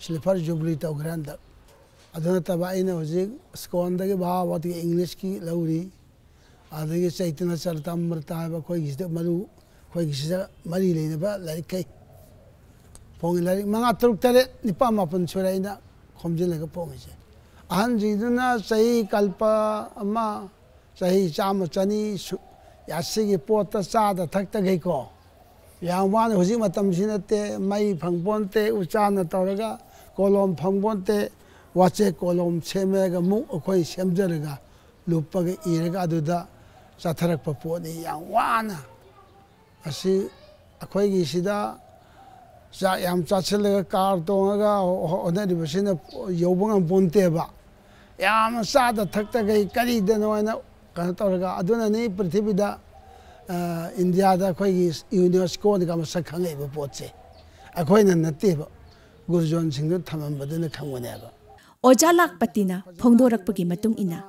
ꯁꯤꯜꯚꯔ ꯖꯨꯕꯤꯂꯤ ꯇꯧꯈ꯭ꯔꯦ ꯍꯟꯗꯛ꯫ ꯑꯗꯨ ꯅꯠꯇꯕ ꯑꯩꯅ ꯍꯧꯖꯤꯛ ꯁ꯭ꯀꯣꯟꯗꯒꯤ ꯚꯥꯒꯕꯠꯀꯤ ꯏꯪꯂꯤꯁꯀꯤ ꯂꯧꯔꯤ, ꯑꯗꯒꯤ ꯆꯩꯇꯟꯌ ꯆꯔꯤꯇꯥꯃ꯭ꯔꯤꯇ ꯍꯥꯏꯕ ꯑꯩꯈꯣꯏꯒꯤꯁꯤꯗ ꯃꯔꯨ, ꯑꯩꯈꯣꯏꯒꯤꯁꯤꯗ ꯃꯔꯤ ꯂꯩꯅꯕ ꯂꯥꯏꯔꯤꯛꯈꯩ ꯐꯣꯡꯉꯤ꯫ ꯂꯥꯏꯔꯤꯛ ꯃꯉꯥ, ꯇꯔꯨꯛ, ꯇꯔꯦꯠ, ꯅꯤꯄꯥꯜ, ꯃꯥꯄꯜ ꯁꯨꯔꯦ ꯑꯩꯅ ꯈꯣꯝꯖꯤꯜꯂꯒ ꯐꯣꯡꯉꯤꯁꯦ꯫ ꯑꯍꯟꯁꯤꯡꯗꯨꯅ ꯆꯍꯤ ꯀꯜꯄ ꯑꯃ, ꯆꯍꯤ ꯆꯥꯝꯃ, ꯆꯅꯤ ꯁꯨ-, ꯑꯁꯤꯒꯤ ꯄꯣꯠꯇ ꯆꯥꯗ ꯊꯛꯇꯈꯩꯀꯣ꯫ ꯌꯥꯝ ꯋꯥꯅ, ꯍꯧꯖꯤꯛ ꯃꯇꯝꯁꯤ ꯅꯠꯇꯦ, ꯃꯩ ꯐꯪꯄꯣꯟꯇꯦ, ꯎꯆꯥꯟꯅ ꯇꯧꯔꯒ, ꯀꯣꯂꯣꯝ ꯐꯪꯄꯣꯟꯇꯦ, ꯋꯥꯆꯦ ꯀꯣꯂꯣꯝ ꯁꯦꯝꯃꯒ ꯃꯨꯛ ꯑꯩꯈꯣꯏ ꯁꯦꯝꯖꯔꯒ, ꯂꯨꯞꯄꯒ ꯏꯔꯒ ꯑꯗꯨꯗ ꯆꯠꯊꯔꯛꯄ ꯄꯣꯠꯅꯤ꯫ ꯌꯥꯝ ꯋꯥꯅ꯫ ꯑꯁꯤ ꯑꯩꯈꯣꯏꯒꯤ ꯁꯤꯗ ꯆꯥꯛ ꯌꯥꯝ ꯆꯥꯁꯤꯜꯂꯒ ꯀꯥꯔ ꯇꯣꯡꯉꯒ ꯍꯣꯠꯅꯔꯤꯕꯁꯤꯅ ꯌꯧꯕ ꯉꯝꯄꯣꯟꯇꯦꯕ꯫ ꯌꯥꯝꯅ ꯆꯥꯗ ꯊꯛꯇꯈꯩ ꯀꯔꯤꯗꯅꯣ ꯍꯥꯏꯅ ꯀꯩꯅꯣ ꯇꯧꯔꯒ, ꯑꯗꯨꯅꯅꯤ ꯄ꯭ꯔꯤꯊꯤꯕꯤꯗ, ꯑ, ꯏꯟꯗꯤꯌꯥꯗ ꯑꯩꯈꯣꯏꯒꯤ ꯌꯨꯅꯦꯁꯀꯣꯗꯒ ꯃꯁꯛ ꯈꯪꯉꯛꯏꯕ ꯄꯣꯠꯁꯦ꯫ ꯑꯩꯈꯣꯏꯅ ꯅꯠꯇꯦꯕ, ꯒꯨꯔꯨꯖꯣꯟꯁꯤꯡꯗꯨ ꯊꯝꯃꯝꯕꯗꯨꯅ ꯈꯪꯕꯅꯦꯕ꯫ ꯑꯣꯖꯥ ꯂꯥꯛꯄꯇꯤꯅ ꯐꯣꯡꯗꯣꯔꯛꯄꯒꯤ ꯃꯇꯨꯡ ꯏꯟꯅ,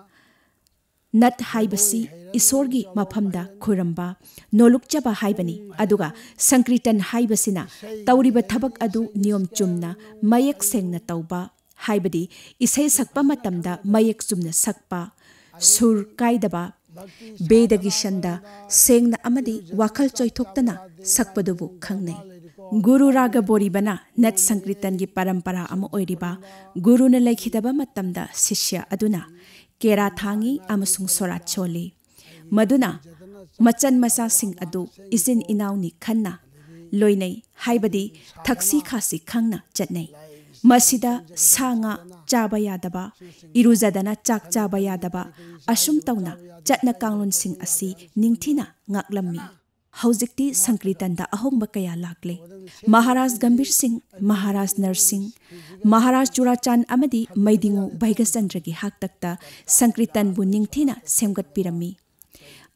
ꯅꯠ ꯍꯥꯏꯕꯁꯤ ꯏꯁꯣꯔꯒꯤ ꯃꯐꯝꯗ ꯈꯨꯔꯨꯝꯕ, ꯅꯣꯂꯨꯛꯆꯕ ꯍꯥꯏꯕꯅꯤ꯫ ꯑꯗꯨꯒ ꯁꯪꯀ꯭ꯔꯤꯇꯟ ꯍꯥꯏꯕꯁꯤꯅ ꯇꯧꯔꯤꯕ ꯊꯕꯛ ꯑꯗꯨ ꯅꯤꯌꯣꯝ ꯆꯨꯝꯅ, ꯃꯌꯦꯛ ꯁꯦꯡꯅ ꯇꯧꯕ, ꯍꯥꯏꯕꯗꯤ ꯏꯁꯩ ꯁꯛꯄ ꯃꯇꯝꯗ ꯃꯌꯦꯛ ꯆꯨꯝꯅ ꯁꯛꯄ, ꯁꯨꯔ ꯀꯥꯏꯗꯕ, ꯕꯦꯗꯒꯤ ꯁꯟꯗ ꯁꯦꯡꯅ ꯑꯃꯗꯤ ꯋꯥꯈꯜ ꯆꯣꯏꯊꯣꯛꯇꯅ ꯁꯛꯄꯗꯨꯕꯨ ꯈꯪꯅꯩ꯫ ꯒꯨꯔꯨ ꯔꯥꯒ ꯕꯣꯔꯤꯕꯅ ꯅꯠ ꯁꯪꯀ꯭ꯔꯤꯇꯟꯒꯤ ꯄꯔꯝꯄꯔꯥ ꯑꯃ ꯑꯣꯏꯔꯤꯕ ꯒꯨꯔꯨꯅ ꯂꯩꯈꯤꯗꯕ ꯃꯇꯝꯗ ꯁꯤꯁ꯭ꯌ ꯑꯗꯨꯅ ꯀꯦꯔꯥ ꯊꯥꯡꯏ ꯑꯃꯁꯨꯡ ꯁꯣꯔꯥꯠ ꯁꯣꯜꯂꯤ꯫ ꯃꯗꯨꯅ ꯃꯆꯟ ꯃꯆꯥꯁꯤꯡ ꯑꯗꯨ ꯏꯆꯤꯟ ꯏꯅꯥꯎꯅꯤ ꯈꯟꯅ ꯂꯣꯏꯅꯩ, ꯍꯥꯏꯕꯗꯤ ꯊꯛꯁꯤ ꯈꯥꯁꯤ ꯈꯪꯅ ꯆꯠꯅꯩ꯫ ꯃꯁꯤꯗ ꯁꯥ ꯉꯥ ꯆꯥꯕ ꯌꯥꯗꯕ, ꯏꯔꯨꯖꯗꯅ ꯆꯥꯛ ꯆꯥꯕ ꯌꯥꯗꯕ, ꯑꯁꯨꯝ ꯇꯧꯅ ꯆꯠꯅ ꯀꯥꯡꯂꯣꯟꯁꯤꯡ ꯑꯁꯤ ꯅꯤꯡꯊꯤꯅ ꯉꯥꯛꯂꯝꯃꯤ꯫ ꯍꯧꯖꯤꯛꯇꯤ ꯁꯪꯀ꯭ꯔꯤꯇꯟꯗ ꯑꯍꯣꯡꯕ ꯀꯌꯥ ꯂꯥꯛꯂꯦ꯫ ꯃꯍꯥꯔꯥꯖ ꯒꯝꯚꯤꯔ ꯁꯤꯡ, ꯃꯍꯥꯔꯥꯖ ꯅꯔꯁꯤꯡ, ꯃꯍꯥꯔꯥꯖ ꯆꯨꯔꯥꯆꯥꯟ ꯑꯃꯗꯤ ꯃꯩꯗꯤꯉꯨ ꯚꯩꯒꯆꯟꯗ꯭ꯔꯒꯤ ꯍꯥꯛꯇꯛꯇ ꯁꯪꯀ꯭ꯔꯤꯇꯟꯕꯨ ꯅꯤꯡꯊꯤꯅ ꯁꯦꯝꯒꯠꯄꯤꯔꯝꯃꯤ꯫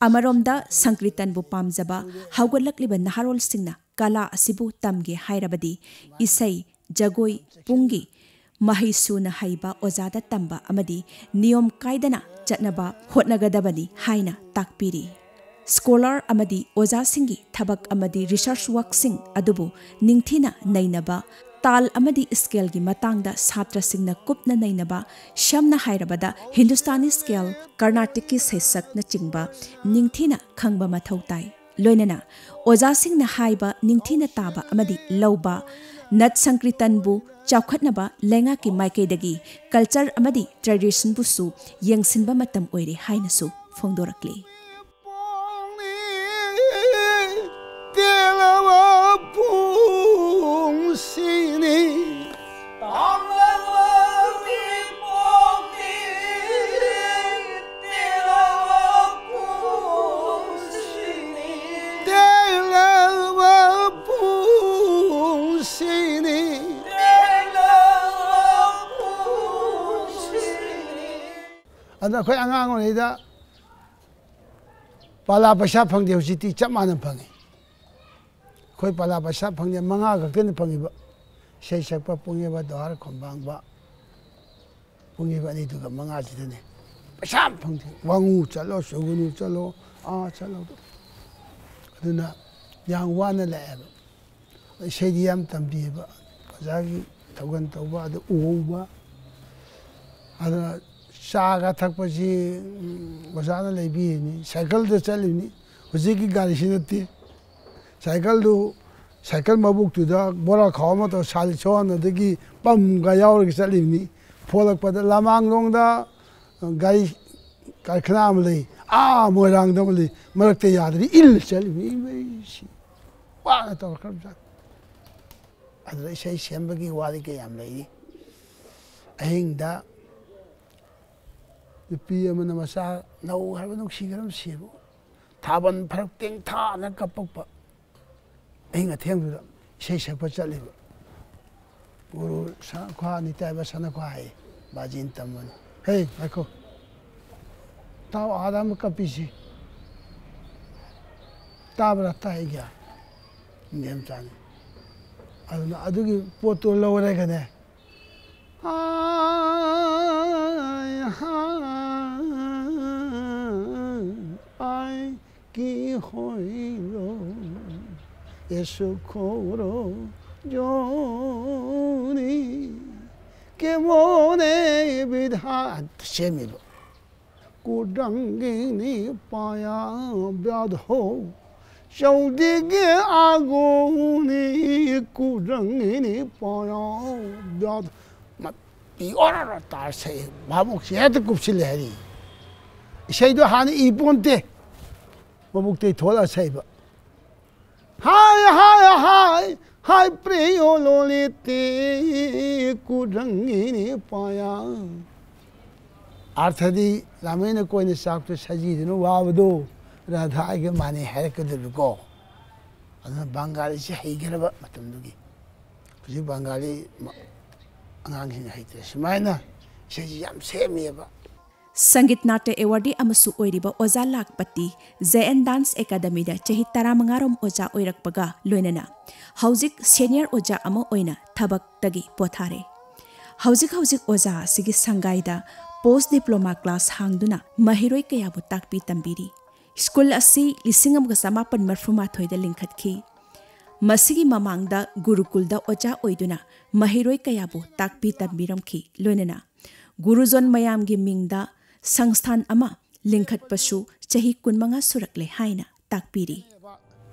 ꯑꯃꯔꯣꯝꯗ ꯁꯪꯀ꯭ꯔꯤꯇꯟꯕꯨ ꯄꯥꯝꯖꯕ ꯍꯧꯒꯠꯂꯛꯂꯤꯕ ꯅꯍꯥꯔꯣꯜꯁꯤꯡꯅ ꯀꯂꯥ ꯑꯁꯤꯕꯨ ꯇꯝꯒꯦ ꯍꯥꯏꯔꯕꯗꯤ ꯏꯁꯩ, ꯖꯒꯣꯏ, ꯄꯨꯡꯒꯤ ꯃꯍꯩ ꯁꯨꯅ ꯍꯩꯕ ꯑꯣꯖꯥꯗ ꯇꯝꯕ ꯑꯃꯗꯤ ꯅꯤꯌꯣꯝ ꯀꯥꯏꯗꯅ ꯆꯠꯅꯕ ꯍꯣꯠꯅꯒꯗꯕꯅꯤ ꯍꯥꯏꯅ ꯇꯥꯛꯄꯤꯔꯤ꯫ ꯁ꯭ꯀꯣꯂꯥꯔ ꯑꯃꯗꯤ ꯑꯣꯖꯥꯁꯤꯡꯒꯤ ꯊꯕꯛ ꯑꯃꯗꯤ ꯔꯤꯁꯔꯆ ꯋꯥꯔꯛꯁꯤꯡ ꯑꯗꯨꯕꯨ ꯅꯤꯡꯊꯤꯅ ꯅꯩꯅꯕ, ꯇꯥꯜ ꯑꯃꯗꯤ ꯁ꯭ꯀꯦꯜꯒꯤ ꯃꯇꯥꯡꯗ ꯁꯥꯇ꯭ꯔꯁꯤꯡꯅ ꯀꯨꯞꯅ ꯅꯩꯅꯕ, ꯁꯝꯅ ꯍꯥꯏꯔꯕꯗ ꯍꯤꯟꯗꯨꯁꯇꯥꯅꯤ ꯁ꯭ꯀꯦꯜ, ꯀꯔꯅꯥꯇꯤꯛꯀꯤ ꯁꯩꯁꯛꯅꯆꯤꯡꯕ ꯅꯤꯡꯊꯤꯅ ꯈꯪꯕ ꯃꯊꯧ ꯇꯥꯏ꯫ ꯂꯣꯏꯅꯅ ꯑꯣꯖꯥꯁꯤꯡꯅ ꯍꯥꯏꯕ ꯅꯤꯡꯊꯤꯅ ꯇꯥꯕ ꯑꯃꯗꯤ ꯂꯧꯕ, ꯅꯠ ꯁꯪꯀ꯭ꯔꯤꯇꯟꯕꯨ ꯆꯥꯎꯈꯠꯅꯕ ꯂꯩꯉꯥꯛꯀꯤ ꯃꯥꯏꯀꯩꯗꯒꯤ ꯀꯜꯆꯔ ꯑꯃꯗꯤ ꯇ꯭ꯔꯦꯗꯤꯁꯟꯕꯨꯁꯨ ꯌꯦꯡꯁꯤꯟꯕ ꯃꯇꯝ ꯑꯣꯏꯔꯦ ꯍꯥꯏꯅꯁꯨ ꯐꯣꯡꯗꯣꯔꯛꯂꯤ꯫ ꯑꯗꯨꯅ ꯑꯩꯈꯣꯏ ꯑꯉꯥꯡ ꯑꯣꯏꯔꯤꯉꯩꯗ ꯄꯥꯂꯥ ꯄꯩꯁꯥ ꯐꯪꯗꯦ, ꯍꯧꯖꯤꯛꯇꯤ ꯆꯞ ꯃꯥꯟꯅ ꯐꯪꯉꯤ꯫ ꯑꯩꯈꯣꯏ ꯄꯥꯂꯥ ꯄꯩꯁꯥ ꯐꯪꯗꯦ, ꯃꯉꯥ ꯈꯛꯇꯅꯤ ꯐꯪꯉꯤꯕ꯫ ꯏꯁꯩ ꯁꯛꯄ ꯄꯨꯡ ꯌꯩꯕ, ꯗꯣꯍꯥꯔ ꯈꯣꯝꯕꯥꯡꯕ ꯄꯨꯡ ꯌꯩꯕ ꯑꯅꯤꯗꯨꯒ ꯃꯉꯥꯁꯤꯗꯅꯤ꯫ ꯄꯩꯁꯥ ꯑꯃ ꯐꯪꯗꯦ꯫ ꯋꯥꯉꯨ ꯆꯠꯂꯣ, ꯁꯨꯒꯅꯨ ꯆꯠꯂꯣ, ꯑꯥ ꯆꯠꯂꯣ꯫ ꯑꯗꯨꯅ ꯌꯥꯝ ꯋꯥꯅ ꯂꯥꯛꯑꯦꯕ꯫ ꯏꯁꯩꯗꯤ ꯌꯥꯝ ꯇꯝꯕꯤꯌꯦꯕ꯫ ꯑꯣꯖꯥꯒꯤ ꯊꯧꯒꯜ ꯇꯧꯕ, ꯑꯗꯨ ꯎꯍꯧꯕ꯫ ꯑꯗꯨꯅ ꯆꯥꯒ ꯊꯛꯄꯁꯤ, ꯎꯝ, ꯑꯣꯖꯥꯅ ꯂꯩꯕꯤꯔꯤꯅꯤ꯫ ꯁꯥꯏꯀꯜꯗ ꯆꯠꯂꯤꯅꯤ꯫ ꯍꯧꯖꯤꯛꯀꯤ ꯒꯥꯔꯤꯁꯤ ꯅꯠꯇꯦ꯫ ꯁꯥꯏꯀꯜꯗꯨ, ꯁꯥꯏꯀꯜ ꯃꯕꯨꯛꯇꯨꯗ ꯕꯣꯔꯥ ꯈꯥꯎ ꯑꯃ ꯇꯧꯔ ꯁꯥꯜꯂꯤ ꯁꯣꯍꯟ, ꯑꯗꯒꯤ ꯄꯝꯒ ꯌꯥꯎꯔꯒ ꯆꯠꯂꯤꯕꯅꯤ꯫ ꯐꯣꯂꯛꯄꯗ ꯂꯃꯥꯡꯂꯣꯡꯗ ꯒꯥꯔꯤ ꯀꯔꯈꯅꯥ ꯑꯃ ꯂꯩ, ꯑꯥ ꯃꯣꯏꯔꯥꯡꯗ ꯑꯃ ꯂꯩ, ꯃꯔꯛꯇ ꯌꯥꯗ꯭ꯔꯤ ꯏꯜꯂ ꯆꯠꯂꯤꯕꯅꯤ꯫ ꯏꯃꯩꯁꯤ ꯋꯥꯅ ꯇꯧꯔꯛꯈ꯭ꯔꯕꯖꯥꯠꯅꯤ꯫ ꯑꯗꯨꯗ ꯏꯁꯩ ꯁꯦꯝꯕꯒꯤ ꯋꯥꯔꯤ ꯀꯌꯥꯝ ꯂꯩꯔꯤ꯫ ꯑꯍꯤꯡꯗ ꯅꯨꯄꯤ ꯑꯃꯅ ꯃꯆꯥ ꯅꯧ ꯍꯥꯏꯕ ꯅꯨꯡꯁꯤꯈ꯭ꯔꯕ ꯁꯤꯕꯨ ꯊꯥꯕꯜ ꯐꯔꯛ ꯇꯦꯡꯊꯥꯅ ꯀꯞꯄꯛꯄ꯫ ꯑꯍꯤꯡ ꯑꯊꯦꯡꯗꯨꯗ ꯏꯁꯩ ꯁꯛꯄ ꯆꯠꯂꯤꯕ ꯒꯨꯔꯨ ꯁꯅꯈ꯭ꯋꯥ ꯅꯤꯇꯥꯏꯕ ꯁꯅꯈ꯭ꯋꯥ ꯍꯥꯏꯌꯦ, ꯕꯥꯖꯤꯅ ꯇꯝꯕꯅꯤ꯫ "ꯍꯦ, ꯉꯥꯏꯈꯣ, ꯇꯥꯎ, ꯑꯥꯗ ꯑꯃ ꯀꯞꯄꯤꯁꯤ ꯇꯥꯕ꯭ꯔꯥ?" "ꯇꯥꯏ ꯒ꯭ꯌꯥ, ꯏꯟꯗꯤꯌꯥ ꯃꯆꯥꯅꯤ꯫" ꯑꯗꯨꯅ ꯑꯗꯨꯒꯤ ꯄꯣꯠꯇꯣ ꯂꯧꯔꯒꯅꯦ, "ꯑꯥꯏ, ꯍꯥꯏ, ꯑꯥꯏ, ꯀꯤ ꯍꯣꯏꯂꯣ, ꯑꯦꯁꯨ ꯈꯣꯔꯣ ꯖꯣꯅꯤ, ꯀꯦ ꯃꯣꯅꯦ ꯕꯤꯙꯥ" ꯁꯦꯝꯃꯤꯕ꯫ "ꯀꯨꯔꯪꯒꯤꯅꯤ ꯄꯥꯌꯥ ꯕ꯭ꯌꯥꯙꯣ, ꯆꯧꯗꯤꯒꯤ ꯑꯥꯒꯣꯅꯤ, ꯀꯨꯔꯪꯒꯤꯅꯤ ꯄꯥꯌꯥ ꯕ꯭ꯌꯥꯙꯣ"꯫ ꯃꯄꯤ ꯑꯣꯔ ꯑꯣꯔ ꯇꯥꯔ ꯁꯛꯏ꯫ ꯚꯥꯕꯣꯛꯁꯤ ꯍꯦꯛꯇ ꯀꯨꯞꯁꯤꯜꯂꯦ ꯍꯥꯏꯔꯤ꯫ ꯏꯁꯩꯗꯣ ꯍꯥꯟꯅ ꯏ ꯄꯣꯟꯇꯦ꯫ ꯃꯕꯨꯛꯇꯩ ꯊꯣꯛꯂꯛꯑ ꯁꯛꯏꯕ꯫ "ꯍꯥꯏ, ꯍꯥꯏ, ꯍꯥꯏ, ꯍꯥꯏ, ꯄ꯭ꯔꯤꯌꯣ ꯂꯣꯂꯤꯇꯦ, ꯀꯨꯔꯪꯒꯤꯅꯤ ꯄꯥꯌꯥ"꯫ ꯑꯥꯔꯊꯗꯤ ꯂꯥꯃꯩꯅ ꯀꯣꯏꯅ ꯆꯥꯛꯇꯣ ꯁꯖꯤꯗꯨꯅ ꯋꯥꯕꯗꯣ ꯔꯥꯙꯥꯒ ꯃꯥꯟꯅꯩ ꯍꯥꯏꯔꯛꯀꯗꯕꯀꯣ꯫ ꯑꯗꯨꯅ ꯕꯪꯒꯥꯂꯤꯁꯤ ꯍꯩꯈ꯭ꯔꯕ ꯃꯇꯝꯗꯨꯒꯤ꯫ ꯍꯧꯖꯤꯛ ꯕꯪꯒꯥꯂꯤ ꯃ-, ꯑꯉꯥꯡꯁꯤꯡ ꯍꯩꯇ꯭ꯔꯦ꯫ ꯁꯨꯃꯥꯏꯅ ꯏꯁꯩꯁꯤ ꯌꯥꯝ ꯁꯦꯝꯃꯦꯕ꯫ ꯁꯪꯒꯤꯠ ꯅꯥꯇ꯭ꯌ ꯑꯦꯋꯥꯔꯗꯤ ꯑꯃꯁꯨ ꯑꯣꯏꯔꯤꯕ ꯑꯣꯖꯥ ꯂꯥꯈꯄꯇꯤ ꯖꯦ ꯑꯦꯟ ꯗꯥꯟꯁ ꯑꯦꯀꯥꯗꯃꯤꯗ ꯆꯍꯤ ꯇꯔꯥꯃꯉꯥꯔꯣꯝ ꯑꯣꯖꯥ ꯑꯣꯏꯔꯛꯄꯒ ꯂꯣꯏꯅꯅ ꯍꯧꯖꯤꯛ ꯁꯦꯅꯤꯌꯔ ꯑꯣꯖꯥ ꯑꯃ ꯑꯣꯏꯅ ꯊꯕꯛꯇꯒꯤ ꯄꯣꯊꯥꯔꯦ꯫ ꯍꯧꯖꯤꯛ ꯍꯧꯖꯤꯛ ꯑꯣꯖꯥ ꯑꯁꯤꯒꯤ ꯁꯪꯒꯥꯏꯗ ꯄꯣꯁ ꯗꯤꯄ꯭ꯂꯣꯃꯥ ꯀ꯭ꯂꯥꯁ ꯍꯥꯡꯗꯨꯅ ꯃꯍꯩꯔꯣꯏ ꯀꯌꯥꯕꯨ ꯇꯥꯛꯄꯤ ꯇꯝꯕꯤꯔꯤ꯫ ꯁ꯭ꯀꯨꯜ ꯑꯁꯤ ꯂꯤꯁꯤꯡ ꯑꯃꯒ ꯆꯃꯥꯄꯟ ꯃꯔꯐꯨ ꯃꯥꯊꯣꯏꯗ ꯂꯤꯡꯈꯠꯈꯤ꯫ ꯃꯁꯤꯒꯤ ꯃꯃꯥꯡꯗ ꯒꯨꯔꯨꯀꯨꯜꯗ ꯑꯣꯖꯥ ꯑꯣꯏꯗꯨꯅ ꯃꯍꯩꯔꯣꯏ ꯀꯌꯥꯕꯨ ꯇꯥꯛꯄꯤ ꯇꯝꯕꯤꯔꯝꯈꯤ꯫ ꯂꯣꯏꯅꯅ ꯒꯨꯔꯨꯖꯣꯟ ꯃꯌꯥꯝꯒꯤ ꯃꯤꯡꯗ ꯁꯪꯁꯊꯥꯟ ꯑꯃ ꯂꯤꯡꯈꯠꯄꯁꯨ ꯆꯍꯤ ꯀꯨꯟꯃꯉꯥ ꯁꯨꯔꯛꯂꯦ ꯍꯥꯏꯅ ꯇꯥꯛꯄꯤꯔꯤ꯫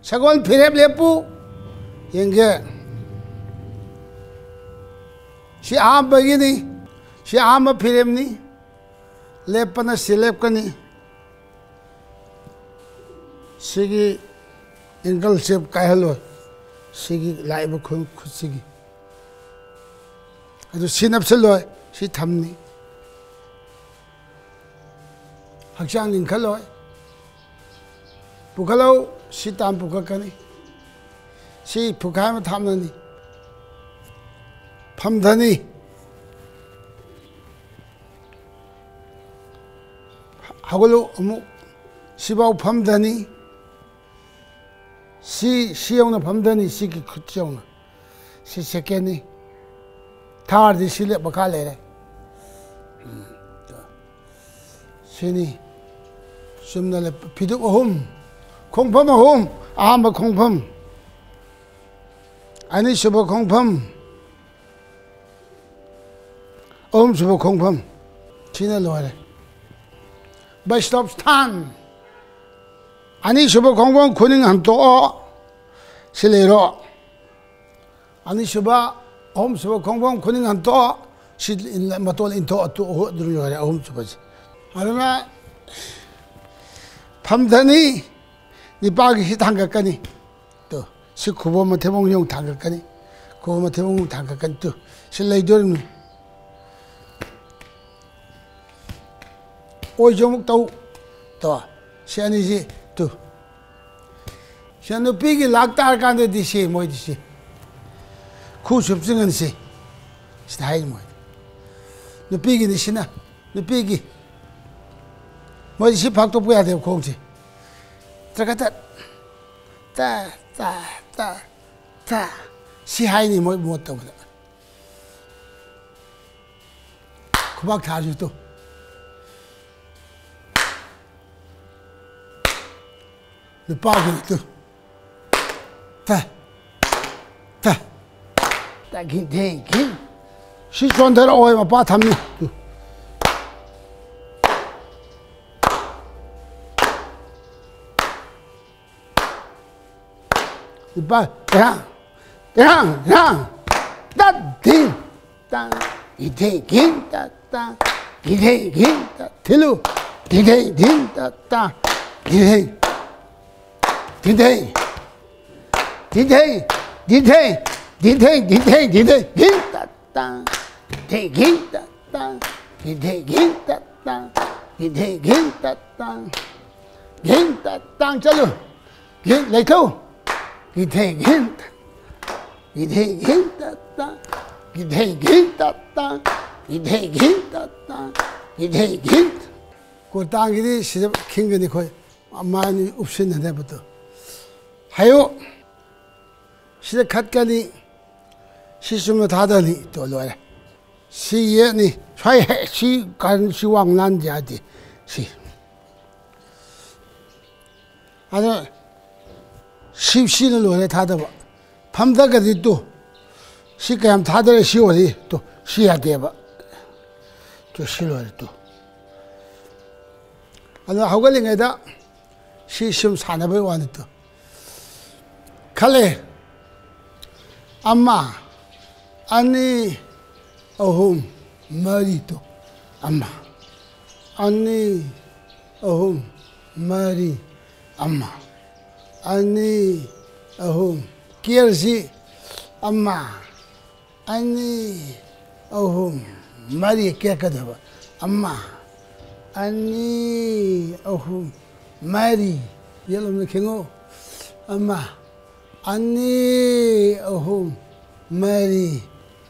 ꯁꯒꯣꯜ ꯐꯤꯔꯦꯞ ꯂꯦꯞꯄꯨ ꯌꯦꯡꯒꯦ꯫ ꯁꯤ ꯑꯍꯥꯟꯕꯒꯤꯅꯤ꯫ ꯁꯤ ꯑꯍꯥꯟꯕ ꯐꯤꯔꯦꯞꯅꯤ꯫ ꯂꯦꯞꯄꯅ ꯁꯤ ꯂꯦꯞꯀꯅꯤ꯫ ꯁꯤꯒꯤ ꯑꯦꯡꯒꯜꯁꯦ ꯀꯥꯏꯍꯜꯂꯣꯏ꯫ ꯁꯤꯒꯤ ꯂꯥꯛꯏꯕ ꯈꯨ- ꯈꯨꯠꯁꯤꯒꯤ꯫ ꯑꯗꯨ ꯁꯤ ꯅꯞꯁꯤꯜꯂꯣꯏ꯫ ꯁꯤ ꯊꯝꯅꯤ꯫ ꯍꯛꯆꯥꯡ ꯂꯤꯡꯈꯠꯂꯣꯏ꯫ ꯄꯨꯈꯠꯂꯧ꯫ ꯁꯤ ꯇꯥꯟ ꯄꯨꯈꯠꯀꯅꯤ꯫ ꯁꯤ ꯐꯨꯈꯥꯏ ꯑꯃ ꯊꯥꯞꯅꯅꯤ꯫ ꯐꯝꯊꯅꯤ꯫ ꯍꯧꯒꯠꯂꯨ ꯑꯃꯨꯛ꯫ ꯁꯤꯐꯥꯎ ꯐꯝꯊꯅꯤ꯫ ꯁꯤ ꯁꯤ ꯌꯧꯅ ꯐꯝꯊꯅꯤ꯫ ꯁꯤꯒꯤ ꯈꯨꯠ ꯌꯧꯅ꯫ ꯁꯤ ꯁꯦꯀꯦꯟꯅꯤ꯫ ꯊꯥꯔꯗꯤ ꯁꯤ ꯂꯦꯞ ꯃꯈꯥ ꯂꯩꯔꯦ꯫ ꯎꯝ, ꯁꯤꯅꯤ꯫ ꯆꯨꯝꯅ ꯂꯦꯞ- ꯐꯤꯗꯨꯛ ꯑꯍꯨꯝ꯫ ꯈꯣꯡꯐꯝ ꯑꯍꯨꯝ꯫ ꯑꯍꯥꯟꯕ ꯈꯣꯡꯐꯝ꯫ ꯑꯅꯤꯁꯨꯕ ꯈꯣꯡꯐꯝ꯫ ꯑꯍꯨꯝꯁꯨꯕ ꯈꯣꯡꯐꯝ꯫ ꯁꯤꯅ ꯂꯣꯏꯔꯦ꯫ ꯕꯩꯁꯅꯕ ꯁ꯭ꯊꯥꯟ꯫ ꯑꯅꯤꯁꯨꯕ ꯈꯣꯡꯐꯝ ꯈꯨꯅꯤꯡ ꯍꯟꯇꯣꯛꯑꯣ꯫ ꯁꯤ ꯂꯩꯔꯣ꯫ ꯑꯅꯤꯁꯨꯕ, ꯑꯍꯨꯝꯁꯨꯕ ꯈꯣꯡꯐꯝ ꯈꯨꯅꯤꯡ ꯍꯟꯇꯣꯛꯑꯣ꯫ ꯁꯤ ꯏꯟ- ꯃꯇꯣꯟ ꯏꯟꯊꯣꯛꯑꯣ꯫ ꯇꯨ ꯑꯍꯨ- ꯑꯗꯨ ꯂꯣꯏꯔꯦ ꯑꯍꯨꯝꯁꯨꯕꯁꯦ꯫ ꯑꯗꯨꯅ ꯐꯝꯊꯅꯤ꯫ ꯅꯤꯄꯥꯒꯤ ꯁꯤ ꯊꯥꯡꯒꯠꯀꯅꯤ꯫ ꯇꯨ, ꯁꯤ ꯈꯨꯕꯣꯝ ꯃꯊꯦꯕꯣꯡ ꯌꯧ ꯊꯥꯡꯒꯠꯀꯅꯤ꯫ ꯈꯨꯕꯣꯝ ꯃꯊꯦꯕꯣꯡ ꯌꯧ ꯊꯥꯡꯒꯠꯀꯅꯤ꯫ ꯇꯨ, ꯁꯤ ꯂꯩꯗꯣꯔꯤꯕꯅꯤ꯫ ꯑꯣꯏꯁꯨ ꯑꯃꯨꯛ ꯇꯧ꯫ ꯇꯣ, ꯁꯤ ꯑꯅꯤꯁꯤ, ꯇꯨ꯫ ꯁꯤ ꯅꯨꯄꯤꯒꯤ ꯂꯥꯛ ꯇꯥꯔꯀꯥꯟꯗꯗꯤ ꯁꯤ ꯃꯣꯏꯗꯤ ꯁꯤ꯫ ꯈꯨ ꯁꯨꯞꯆꯤꯡꯍꯟꯁꯤ꯫ ꯁꯤꯗ ꯍꯥꯏꯔꯤ ꯃꯣꯏ꯫ ꯅꯨꯄꯤꯒꯤꯅꯤ ꯁꯤꯅ꯫ ꯅꯨꯄꯤꯒꯤ꯫ ꯃꯣꯏꯗꯤ ꯁꯤ ꯐꯥꯛꯇꯣꯛꯄ ꯌꯥꯗꯦꯕ, ꯈꯣꯡꯁꯦ꯫ ꯇ꯭ꯔꯀꯇꯠ꯫ ꯇ, ꯇ, ꯇ, ꯇ꯫ ꯁꯤ ꯍꯥꯏꯅꯤ ꯃꯣꯏ ꯃꯣꯠ ꯇꯧꯕꯗ꯫ ꯈꯨꯕꯥꯛ ꯊꯥꯔꯁꯨ ꯇꯨ꯫ ꯅꯨꯄꯥꯒꯤꯅꯤ ꯇꯨ꯫ ꯇ꯫ ꯇ꯫ ꯇ ꯒꯤꯟ ꯊꯦꯡ ꯒꯤꯟ꯫ ꯁꯤ ꯆꯣꯟꯊꯔꯛꯑꯣꯏ, ꯃꯄꯥ ꯊꯝꯃꯤ꯫ ꯏꯄꯥ, ꯏꯔꯥꯡ, ꯏꯔꯥꯡ, ꯏꯔꯥꯡ꯫ ꯇ ꯊꯤꯡ꯫ ꯇ꯫ ꯒꯤꯟ ꯊꯦꯡ ꯒꯤꯟ ꯇ ꯇ꯫ ꯒꯤꯟ ꯊꯦꯡ ꯒꯤꯟ ꯇ꯫ ꯊꯤꯜꯂꯨ꯫ ꯒꯤꯟ ꯊꯦꯡ ꯒꯤꯟ ꯇ ꯇ꯫ ꯒꯤꯟ ꯊꯦꯡ꯫ ꯒꯤꯟ ꯊꯦꯡ꯫ ꯒꯤꯟ ꯊꯦꯡ꯫ ꯒꯤꯟ ꯊꯦꯡ꯫ ꯒꯤꯟ ꯊꯦꯡ꯫ ꯒꯤꯟ ꯊꯦꯡ꯫ ꯒꯤꯟ ꯊꯦꯡ꯫ ꯒꯤꯟ ꯇ ꯇ꯫ ꯒꯤꯟ ꯊꯦꯡ ꯒꯤꯟ ꯇ ꯇ꯫ ꯒꯤꯟ ꯊꯦꯡ ꯒꯤꯟ ꯇ ꯇ꯫ ꯒꯤꯟ ꯊꯦꯡ ꯒꯤꯟ ꯇ ꯇ꯫ ꯒꯤꯟ ꯇ ꯇꯥꯡ ꯆꯠꯂꯨ꯫ ꯒꯤꯟ ꯂꯩꯊꯧ꯫ ꯒꯤꯟ ꯊꯦꯡ ꯒꯤꯟ ꯇ꯫ ꯒꯤꯟ ꯊꯦꯡ ꯒꯤꯟ ꯇ ꯇ꯫ ꯒꯤꯟ ꯊꯦꯡ ꯒꯤꯟ ꯇ ꯇ꯫ ꯒꯤꯟ ꯊꯦꯡ ꯒꯤꯟ ꯇ ꯇ꯫ ꯒꯤꯟ ꯊꯦꯡ ꯒꯤꯟ ꯇ꯫ ꯀꯣꯟꯇꯥꯡꯒꯤꯗꯤ ꯁꯤꯗ ꯈꯤꯡꯒꯅꯤ ꯑꯩꯈꯣꯏ꯫ ꯃꯥꯅꯤ ꯎꯞꯁꯤꯟꯅꯗꯕꯗꯣ꯫ ꯍꯥꯏꯌꯨ꯫ ꯁꯤꯗ ꯈꯠꯀꯅꯤ꯫ ꯁꯤ ꯆꯨꯝꯅ ꯊꯥꯗꯅꯤ꯫ ꯇꯣ ꯂꯣꯏꯔꯦ꯫ ꯁꯤ ꯌꯦꯠꯅꯤ꯫ ꯁ꯭ꯋꯥꯏ ꯍꯦꯛ ꯁꯤ ꯀꯥꯔꯟ ꯁꯤ ꯋꯥꯡ ꯂꯥꯟ ꯌꯥꯗꯦ꯫ ꯁꯤ꯫ ꯑꯗꯣ ꯁꯤ, ꯁꯤꯅ ꯂꯣꯏꯔꯦ ꯊꯥꯗꯕ꯫ ꯐꯝꯊꯒꯗꯤ ꯇꯨ꯫ ꯁꯤ ꯀꯌꯥꯝ ꯊꯥꯗꯔꯦ ꯁꯤ ꯑꯣꯏꯔꯗꯤ ꯇꯨ꯫ ꯁꯤ ꯌꯥꯗꯦꯕ꯫ ꯇꯨ ꯁꯤ ꯂꯣꯏꯔꯦ ꯇꯨ꯫ ꯑꯗꯣ ꯍꯧꯒꯠꯂꯤꯉꯩꯗ ꯁꯤ ꯁꯨꯝ ꯁꯥꯟꯅꯕꯩ ꯋꯥꯅꯤ ꯇꯨ꯫ ꯈꯜꯂꯦ꯫ ꯑꯃ, ꯑꯅꯤ, ꯑꯍꯨꯝ, ꯃꯔꯤ ꯇꯨ꯫ ꯑꯃ, ꯑꯅꯤ, ꯑꯍꯨꯝ, ꯃꯔꯤ, ꯑꯃ, ꯑꯅꯤ, ꯑꯍꯨꯝ꯫ ꯀꯦꯔꯁꯤ ꯑꯃ, ꯑꯅꯤ, ꯑꯍꯨꯝ, ꯃꯔꯤ ꯀꯦꯛꯀꯗꯕ꯫ ꯑꯃ, ꯑꯅꯤ, ꯑꯍꯨꯝ, ꯃꯔꯤ꯫ ꯌꯦꯠꯂꯣꯝꯗ ꯈꯤꯡꯉꯨ꯫ ꯑꯃ, ꯑꯅꯤ, ꯑꯍꯨꯝ, ꯃꯔꯤ꯫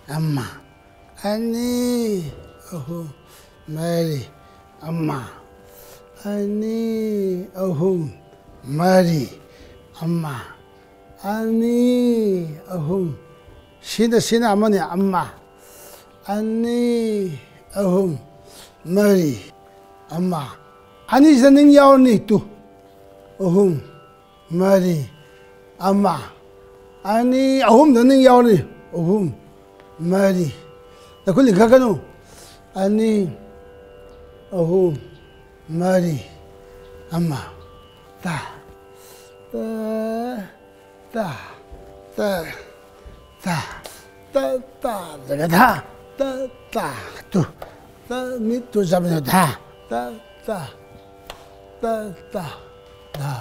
ꯑꯃ, ꯑꯅꯤ, ꯑꯍꯨꯝ, ꯃꯔꯤ꯫ ꯑꯃ, ꯑꯅꯤ, ꯑꯍꯨꯝ, ꯃꯔꯤ, ꯑꯃ, ꯑꯅꯤ, ꯑꯍꯨꯝ, ꯁꯤꯅ, ꯁꯤꯅ ꯑꯃꯅꯤ, ꯑꯃ, ꯑꯅꯤ, ꯑꯍꯨꯝ, ꯃꯔꯤ, ꯑꯃ, ꯑꯅꯤꯁꯤꯗ ꯅꯤꯡ ꯌꯥꯎꯔꯅꯤ, ꯇꯨ, ꯑꯍꯨꯝ, ꯃꯔꯤ, ꯑꯃ, ꯑꯅꯤ, ꯑꯍꯨꯝꯗ ꯅꯤꯡ ꯌꯥꯎꯔꯅꯤ, ꯑꯍꯨꯝ, ꯃꯔꯤ, ꯅꯈꯨꯠ ꯂꯤꯡꯈꯠꯀꯅꯨ, ꯑꯅꯤ, ꯑꯍꯨꯝ, ꯃꯔꯤ, ꯑꯃ, ꯇꯥ, ꯇꯥ, ꯇꯥ, ꯇꯥ, ꯇꯥ, ꯇꯥ, ꯇꯥ, ꯖꯒ ꯙꯥ, ꯇꯥ, ꯇꯥ, ꯇꯨ, ꯇꯥ, ꯃꯤꯠ ꯇꯨ ꯆꯞ ꯃꯥꯟꯅ ꯙꯥ, ꯇꯥ, ꯇꯥ, ꯇꯥ, ꯇꯥ, ꯙꯥ꯫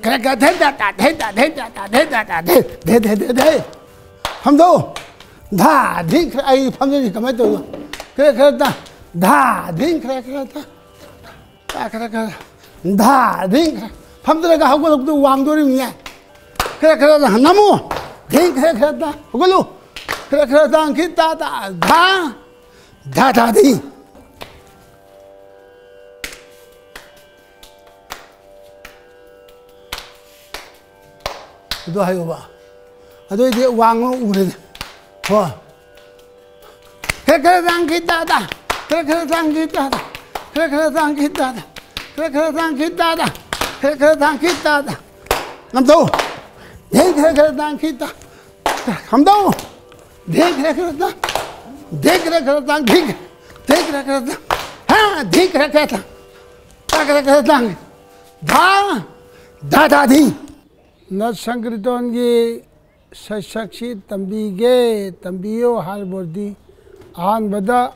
ꯈꯔ ꯈꯔ ꯙꯦꯟ ꯇꯥ ꯇꯥ, ꯙꯦꯟ ꯇꯥ, ꯙꯦꯟ ꯇꯥ ꯇꯥ, ꯙꯦꯟ ꯇꯥ ꯇꯥ, ꯙꯦ, ꯙꯦ, ꯙꯦ, ꯙꯦ, ꯙꯦ꯫ ꯐꯝꯗꯧ꯫ ꯙꯥ, ꯙꯤ, ꯈꯔ ꯑꯩ ꯐꯝꯖꯔꯤ ꯀꯃꯥꯏꯅ ꯇꯧꯔꯤꯅꯣ? ꯈꯔ ꯈꯔ ꯇꯥ꯫ ꯙꯥ, ꯙꯤ, ꯈꯔ ꯈꯔ ꯇꯥ꯫ ꯇꯥ, ꯈꯔ ꯈꯔ꯫ ꯙꯥ, ꯙꯤ, ꯈꯔ꯫ ꯐꯝꯗꯔꯒ ꯍꯧꯒꯠꯂꯛꯄꯗ ꯋꯥꯡꯗꯣꯔꯤꯕꯅꯤꯅꯦ꯫ ꯈꯔ ꯈꯔ ꯅꯝꯃꯨ꯫ ꯙꯤ, ꯈꯔ ꯈꯔ ꯇꯥ꯫ ꯍꯧꯒꯠꯂꯨ꯫ ꯈꯔ ꯈꯔ ꯇꯥꯡ ꯈꯤ ꯇꯥ ꯇꯥ꯫ ꯙꯥ꯫ ꯙꯥ, ꯙꯥ, ꯙꯤ꯫ ꯑꯗꯨ ꯍꯥꯏꯌꯣꯕ꯫ ꯑꯗꯨ ꯑꯣꯏꯗꯤ ꯋꯥꯡꯃ ꯎꯔꯦꯅꯦ꯫ ꯍꯣ꯫ ꯈꯔ ꯈꯔ ꯇꯥꯡ ꯈꯤ ꯇꯥ ꯇꯥ꯫ ꯈꯔ ꯈꯔ ꯇꯥꯡ ꯈꯤ ꯇꯥ ꯇꯥ꯫ ꯈꯔ ꯈꯔ ꯇꯥꯡ ꯈꯤ ꯇꯥ ꯇꯥ꯫ ꯈꯔ ꯈꯔ ꯇꯥꯡ ꯈꯤ ꯇꯥ ꯇꯥ꯫ ꯈꯔ ꯈꯔ ꯇꯥꯡ ꯈꯤ ꯇꯥ ꯇꯥ꯫ ꯅꯝꯊꯧ꯫ ꯙꯤ ꯈꯔ ꯈꯔ ꯇꯥꯡ ꯈꯤ ꯇꯥ꯫ ꯈꯝꯗꯧ꯫ ꯙꯤ ꯈꯔ ꯈꯔ ꯇꯥꯡ꯫ ꯙꯤ ꯈꯔ ꯈꯔ ꯇꯥꯡ꯫ ꯙꯤ ꯈꯔ ꯈꯔ ꯇꯥꯡ꯫ ꯍꯥ, ꯙꯤ ꯈꯔ ꯈꯔ ꯇꯥꯡ꯫ ꯇꯥ ꯈꯔ ꯈꯔ ꯇꯥꯡ꯫ ꯙꯥ, ꯙꯥ, ꯙꯥ, ꯙꯤ꯫ ꯅꯠ ꯁꯪꯀ꯭ꯔꯤꯇꯣꯟꯒꯤ ꯁꯩꯁꯛꯁꯤ ꯇꯝꯕꯤꯒꯦ, ꯇꯝꯕꯤꯌꯨ ꯍꯥꯏꯔꯕꯗꯤ ꯑꯍꯥꯟꯕꯗ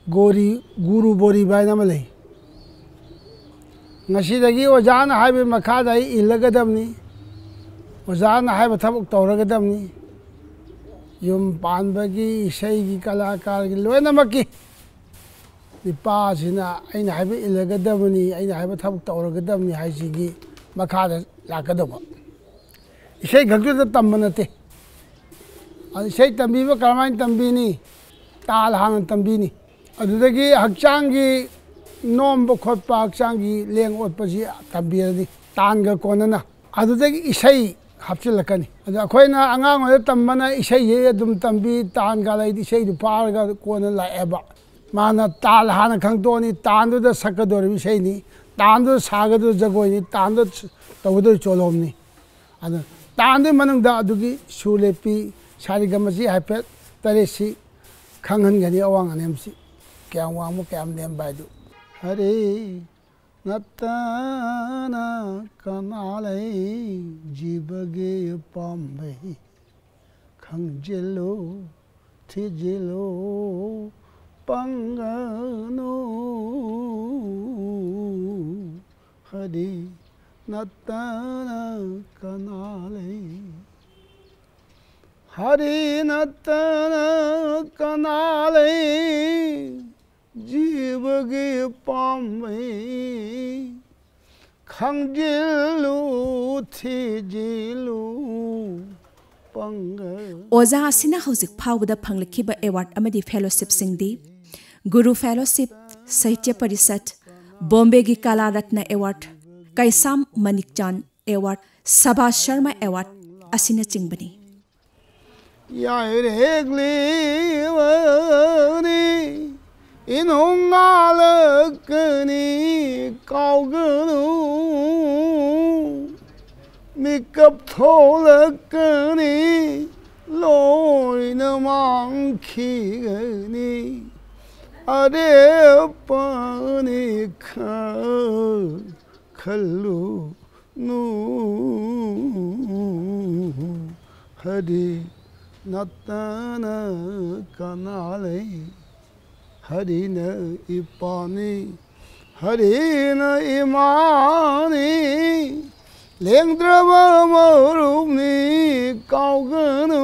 ꯒꯣꯔꯤ, ꯒꯨꯔꯨ ꯕꯣꯔꯤꯕ ꯍꯥꯏꯅ ꯑꯃ ꯂꯩ꯫ ꯉꯁꯤꯗꯒꯤ ꯑꯣꯖꯥꯅ ꯍꯥꯏꯕꯒꯤ ꯃꯈꯥꯗ ꯑꯩ ꯏꯜꯂꯒꯗꯕꯅꯤ꯫ ꯑꯣꯖꯥꯅ ꯍꯥꯏꯕ ꯊꯕꯛ ꯇꯧꯔꯒꯗꯕꯅꯤ꯫ ꯌꯨꯝ ꯄꯥꯟꯕꯒꯤ, ꯏꯁꯩꯒꯤ, ꯀꯂꯥꯀꯥꯔꯒꯤ ꯂꯣꯏꯅꯃꯛꯀꯤ ꯅꯤꯄꯥꯁꯤꯅ ꯑꯩꯅ ꯍꯥꯏꯕ ꯏꯜꯂꯒꯗꯕꯅꯤ, ꯑꯩꯅ ꯍꯥꯏꯕ ꯊꯕꯛ ꯇꯧꯔꯒꯗꯕꯅꯤ ꯍꯥꯏꯁꯤꯒꯤ ꯃꯈꯥꯗ ꯂꯥꯛꯀꯗꯧꯕ꯫ ꯏꯁꯩ ꯈꯛꯇꯗ ꯇꯝꯕ ꯅꯠꯇꯦ꯫ ꯑꯗꯨ ꯏꯁꯩ ꯇꯝꯕꯤꯕ ꯀꯔꯝꯍꯥꯏꯅ ꯇꯝꯕꯤꯅꯤ? ꯇꯥꯜ ꯍꯥꯟꯅ ꯇꯝꯕꯤꯅꯤ꯫ ꯑꯗꯨꯗꯒꯤ ꯍꯛꯆꯥꯡꯒꯤ ꯅꯣꯝꯕ ꯈꯣꯠꯄ, ꯍꯛꯆꯥꯡꯒꯤ ꯂꯦꯡ ꯑꯣꯠꯄꯁꯤ ꯇꯝꯕꯤꯔꯅꯤ ꯇꯥꯟꯒ ꯀꯣꯟꯅꯅ꯫ ꯑꯗꯨꯗꯒꯤ ꯏꯁꯩ ꯍꯥꯞꯆꯤꯜꯂꯛꯀꯅꯤ꯫ ꯑꯗꯣ ꯑꯩꯈꯣꯏꯅ ꯑꯉꯥꯡ ꯑꯣꯏꯅ ꯇꯝꯕꯅ ꯏꯁꯩꯁꯦ ꯑꯗꯨꯝ ꯇꯝꯕꯤ, ꯇꯥꯟꯒ ꯂꯩꯗꯤ ꯏꯁꯩꯗꯨ ꯐꯥꯔꯒ ꯀꯣꯟꯅ ꯂꯥꯛꯑꯦꯕ꯫ ꯃꯥꯅ ꯇꯥꯜ ꯍꯥꯟꯅ ꯈꯪꯗꯣꯛꯑꯅꯤ, ꯇꯥꯟꯗꯨꯗ ꯁꯛꯀꯗꯧꯔꯤꯕ ꯏꯁꯩꯅꯤ, ꯇꯥꯟꯗꯨꯗ ꯁꯥꯒꯗꯧꯔꯤꯕ ꯖꯒꯣꯏꯅꯤ, ꯇꯥꯟꯗꯨꯗ ꯇꯧꯒꯗꯧꯔꯤꯕ ꯆꯣꯂꯣꯝꯅꯤ꯫ ꯑꯗꯨ ꯇꯥꯟꯗꯨꯒꯤ ꯃꯅꯨꯡꯗ ꯑꯗꯨꯒꯤ ꯁꯨꯔ ꯂꯦꯞꯄꯤ, ꯁꯥꯔꯤꯒꯃꯁꯤ ꯍꯥꯏꯐꯦꯠ ꯇꯔꯦꯠꯁꯤ ꯈꯪꯍꯟꯒꯅꯤ, ꯑꯋꯥꯡ ꯑꯅꯦꯝꯁꯤ ꯀꯌꯥꯝ ꯋꯥꯡꯕ ꯀꯌꯥꯝ ꯅꯦꯝꯕ ꯍꯥꯏꯗꯨ꯫ ꯍꯔꯦ ꯅꯠꯇꯅ ꯀꯅꯥ ꯂꯩ ꯖꯤꯕꯒꯤ ꯄꯥꯝꯕꯩ? ꯈꯪꯖꯤꯜꯂꯨ, ꯊꯤꯖꯤꯜꯂꯨ, ꯄꯪꯒꯅꯨ꯫ ꯍꯔꯤ ꯅꯠꯇꯅ ꯀꯅꯥ ꯂꯩ? ꯍꯔꯤ ꯅꯠꯇꯅ ꯀꯅꯥ ꯂꯩ? ꯖꯤꯕꯒꯤ ꯄꯥꯝꯕꯩ ꯈꯪꯖꯤꯜꯂꯨ, ꯊꯤꯖꯤꯜꯂꯨ, ꯄꯪꯒ꯫ ꯑꯣꯖꯥ ꯑꯁꯤꯅ ꯍꯧꯖꯤꯛ ꯐꯥꯎꯕꯗ ꯐꯪꯂꯛꯈꯤꯕ ꯑꯦꯋꯥꯔꯗ ꯑꯃꯗꯤ ꯐꯦꯂꯣꯁꯤꯞꯁꯤꯡꯗꯤ ꯒꯨꯔꯨ ꯐꯦꯂꯣꯁꯤꯞ, ꯁꯥꯍꯤꯇ꯭ꯌ ꯄꯔꯤꯁꯠ, ꯕꯣꯝꯕꯦꯒꯤ Kala Ratna award, Keisham Manikchan award, Subhas Sharma award ꯑꯁꯤꯅꯆꯤꯡꯕꯅꯤ꯫ ꯌꯥꯏꯔꯦꯛꯂꯤꯕꯅꯤ, ꯏꯅꯣꯡ ꯉꯥꯜꯂꯛꯀꯅꯤ, ꯀꯥꯎꯒꯅꯨ꯫ ꯃꯤꯀꯞ ꯊꯣꯛꯂꯛꯀꯅꯤ, ꯂꯣꯏꯅ ꯃꯥꯡꯈꯤꯒꯅꯤ꯫ ꯑꯔꯦꯞꯄꯅꯤ ꯈ-, ꯈꯜꯂꯨ꯫ ꯅꯨ ꯍꯔꯤ ꯅꯠꯇꯅ ꯀꯅꯥ ꯂꯩ? ꯍꯔꯤꯅ ꯏꯄꯥꯅꯤ, ꯍꯔꯤꯅ ꯏꯃꯥꯅꯤ, ꯂꯦꯡꯗ꯭ꯔꯕ ꯃꯔꯨꯞꯅꯤ ꯀꯥꯎꯒꯅꯨ꯫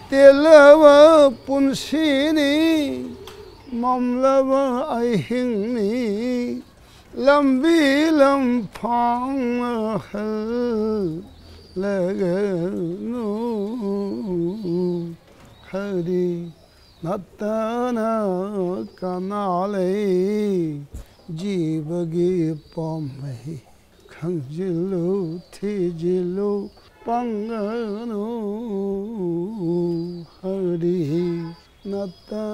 ꯇꯦꯜꯂꯕ ꯄꯨꯟꯁꯤꯅꯤ, ꯃꯝꯂꯕ ꯑꯍꯤꯡꯅꯤ, ꯂꯝꯕꯤ ꯂꯝꯐꯥꯡꯅ ꯍꯜꯂꯒꯅꯨ꯫ ꯍꯔꯤ꯫ ꯅꯠꯇꯅ ꯀꯅꯥ ꯂꯩ ꯖꯤꯕꯒꯤ ꯄꯥꯝꯕꯩ? ꯈꯪꯖꯤꯜꯂꯨ, ꯊꯤꯖꯤꯜꯂꯨ, ꯄꯪꯒꯅꯨ ꯍꯔꯤ꯫ ꯅꯠꯇ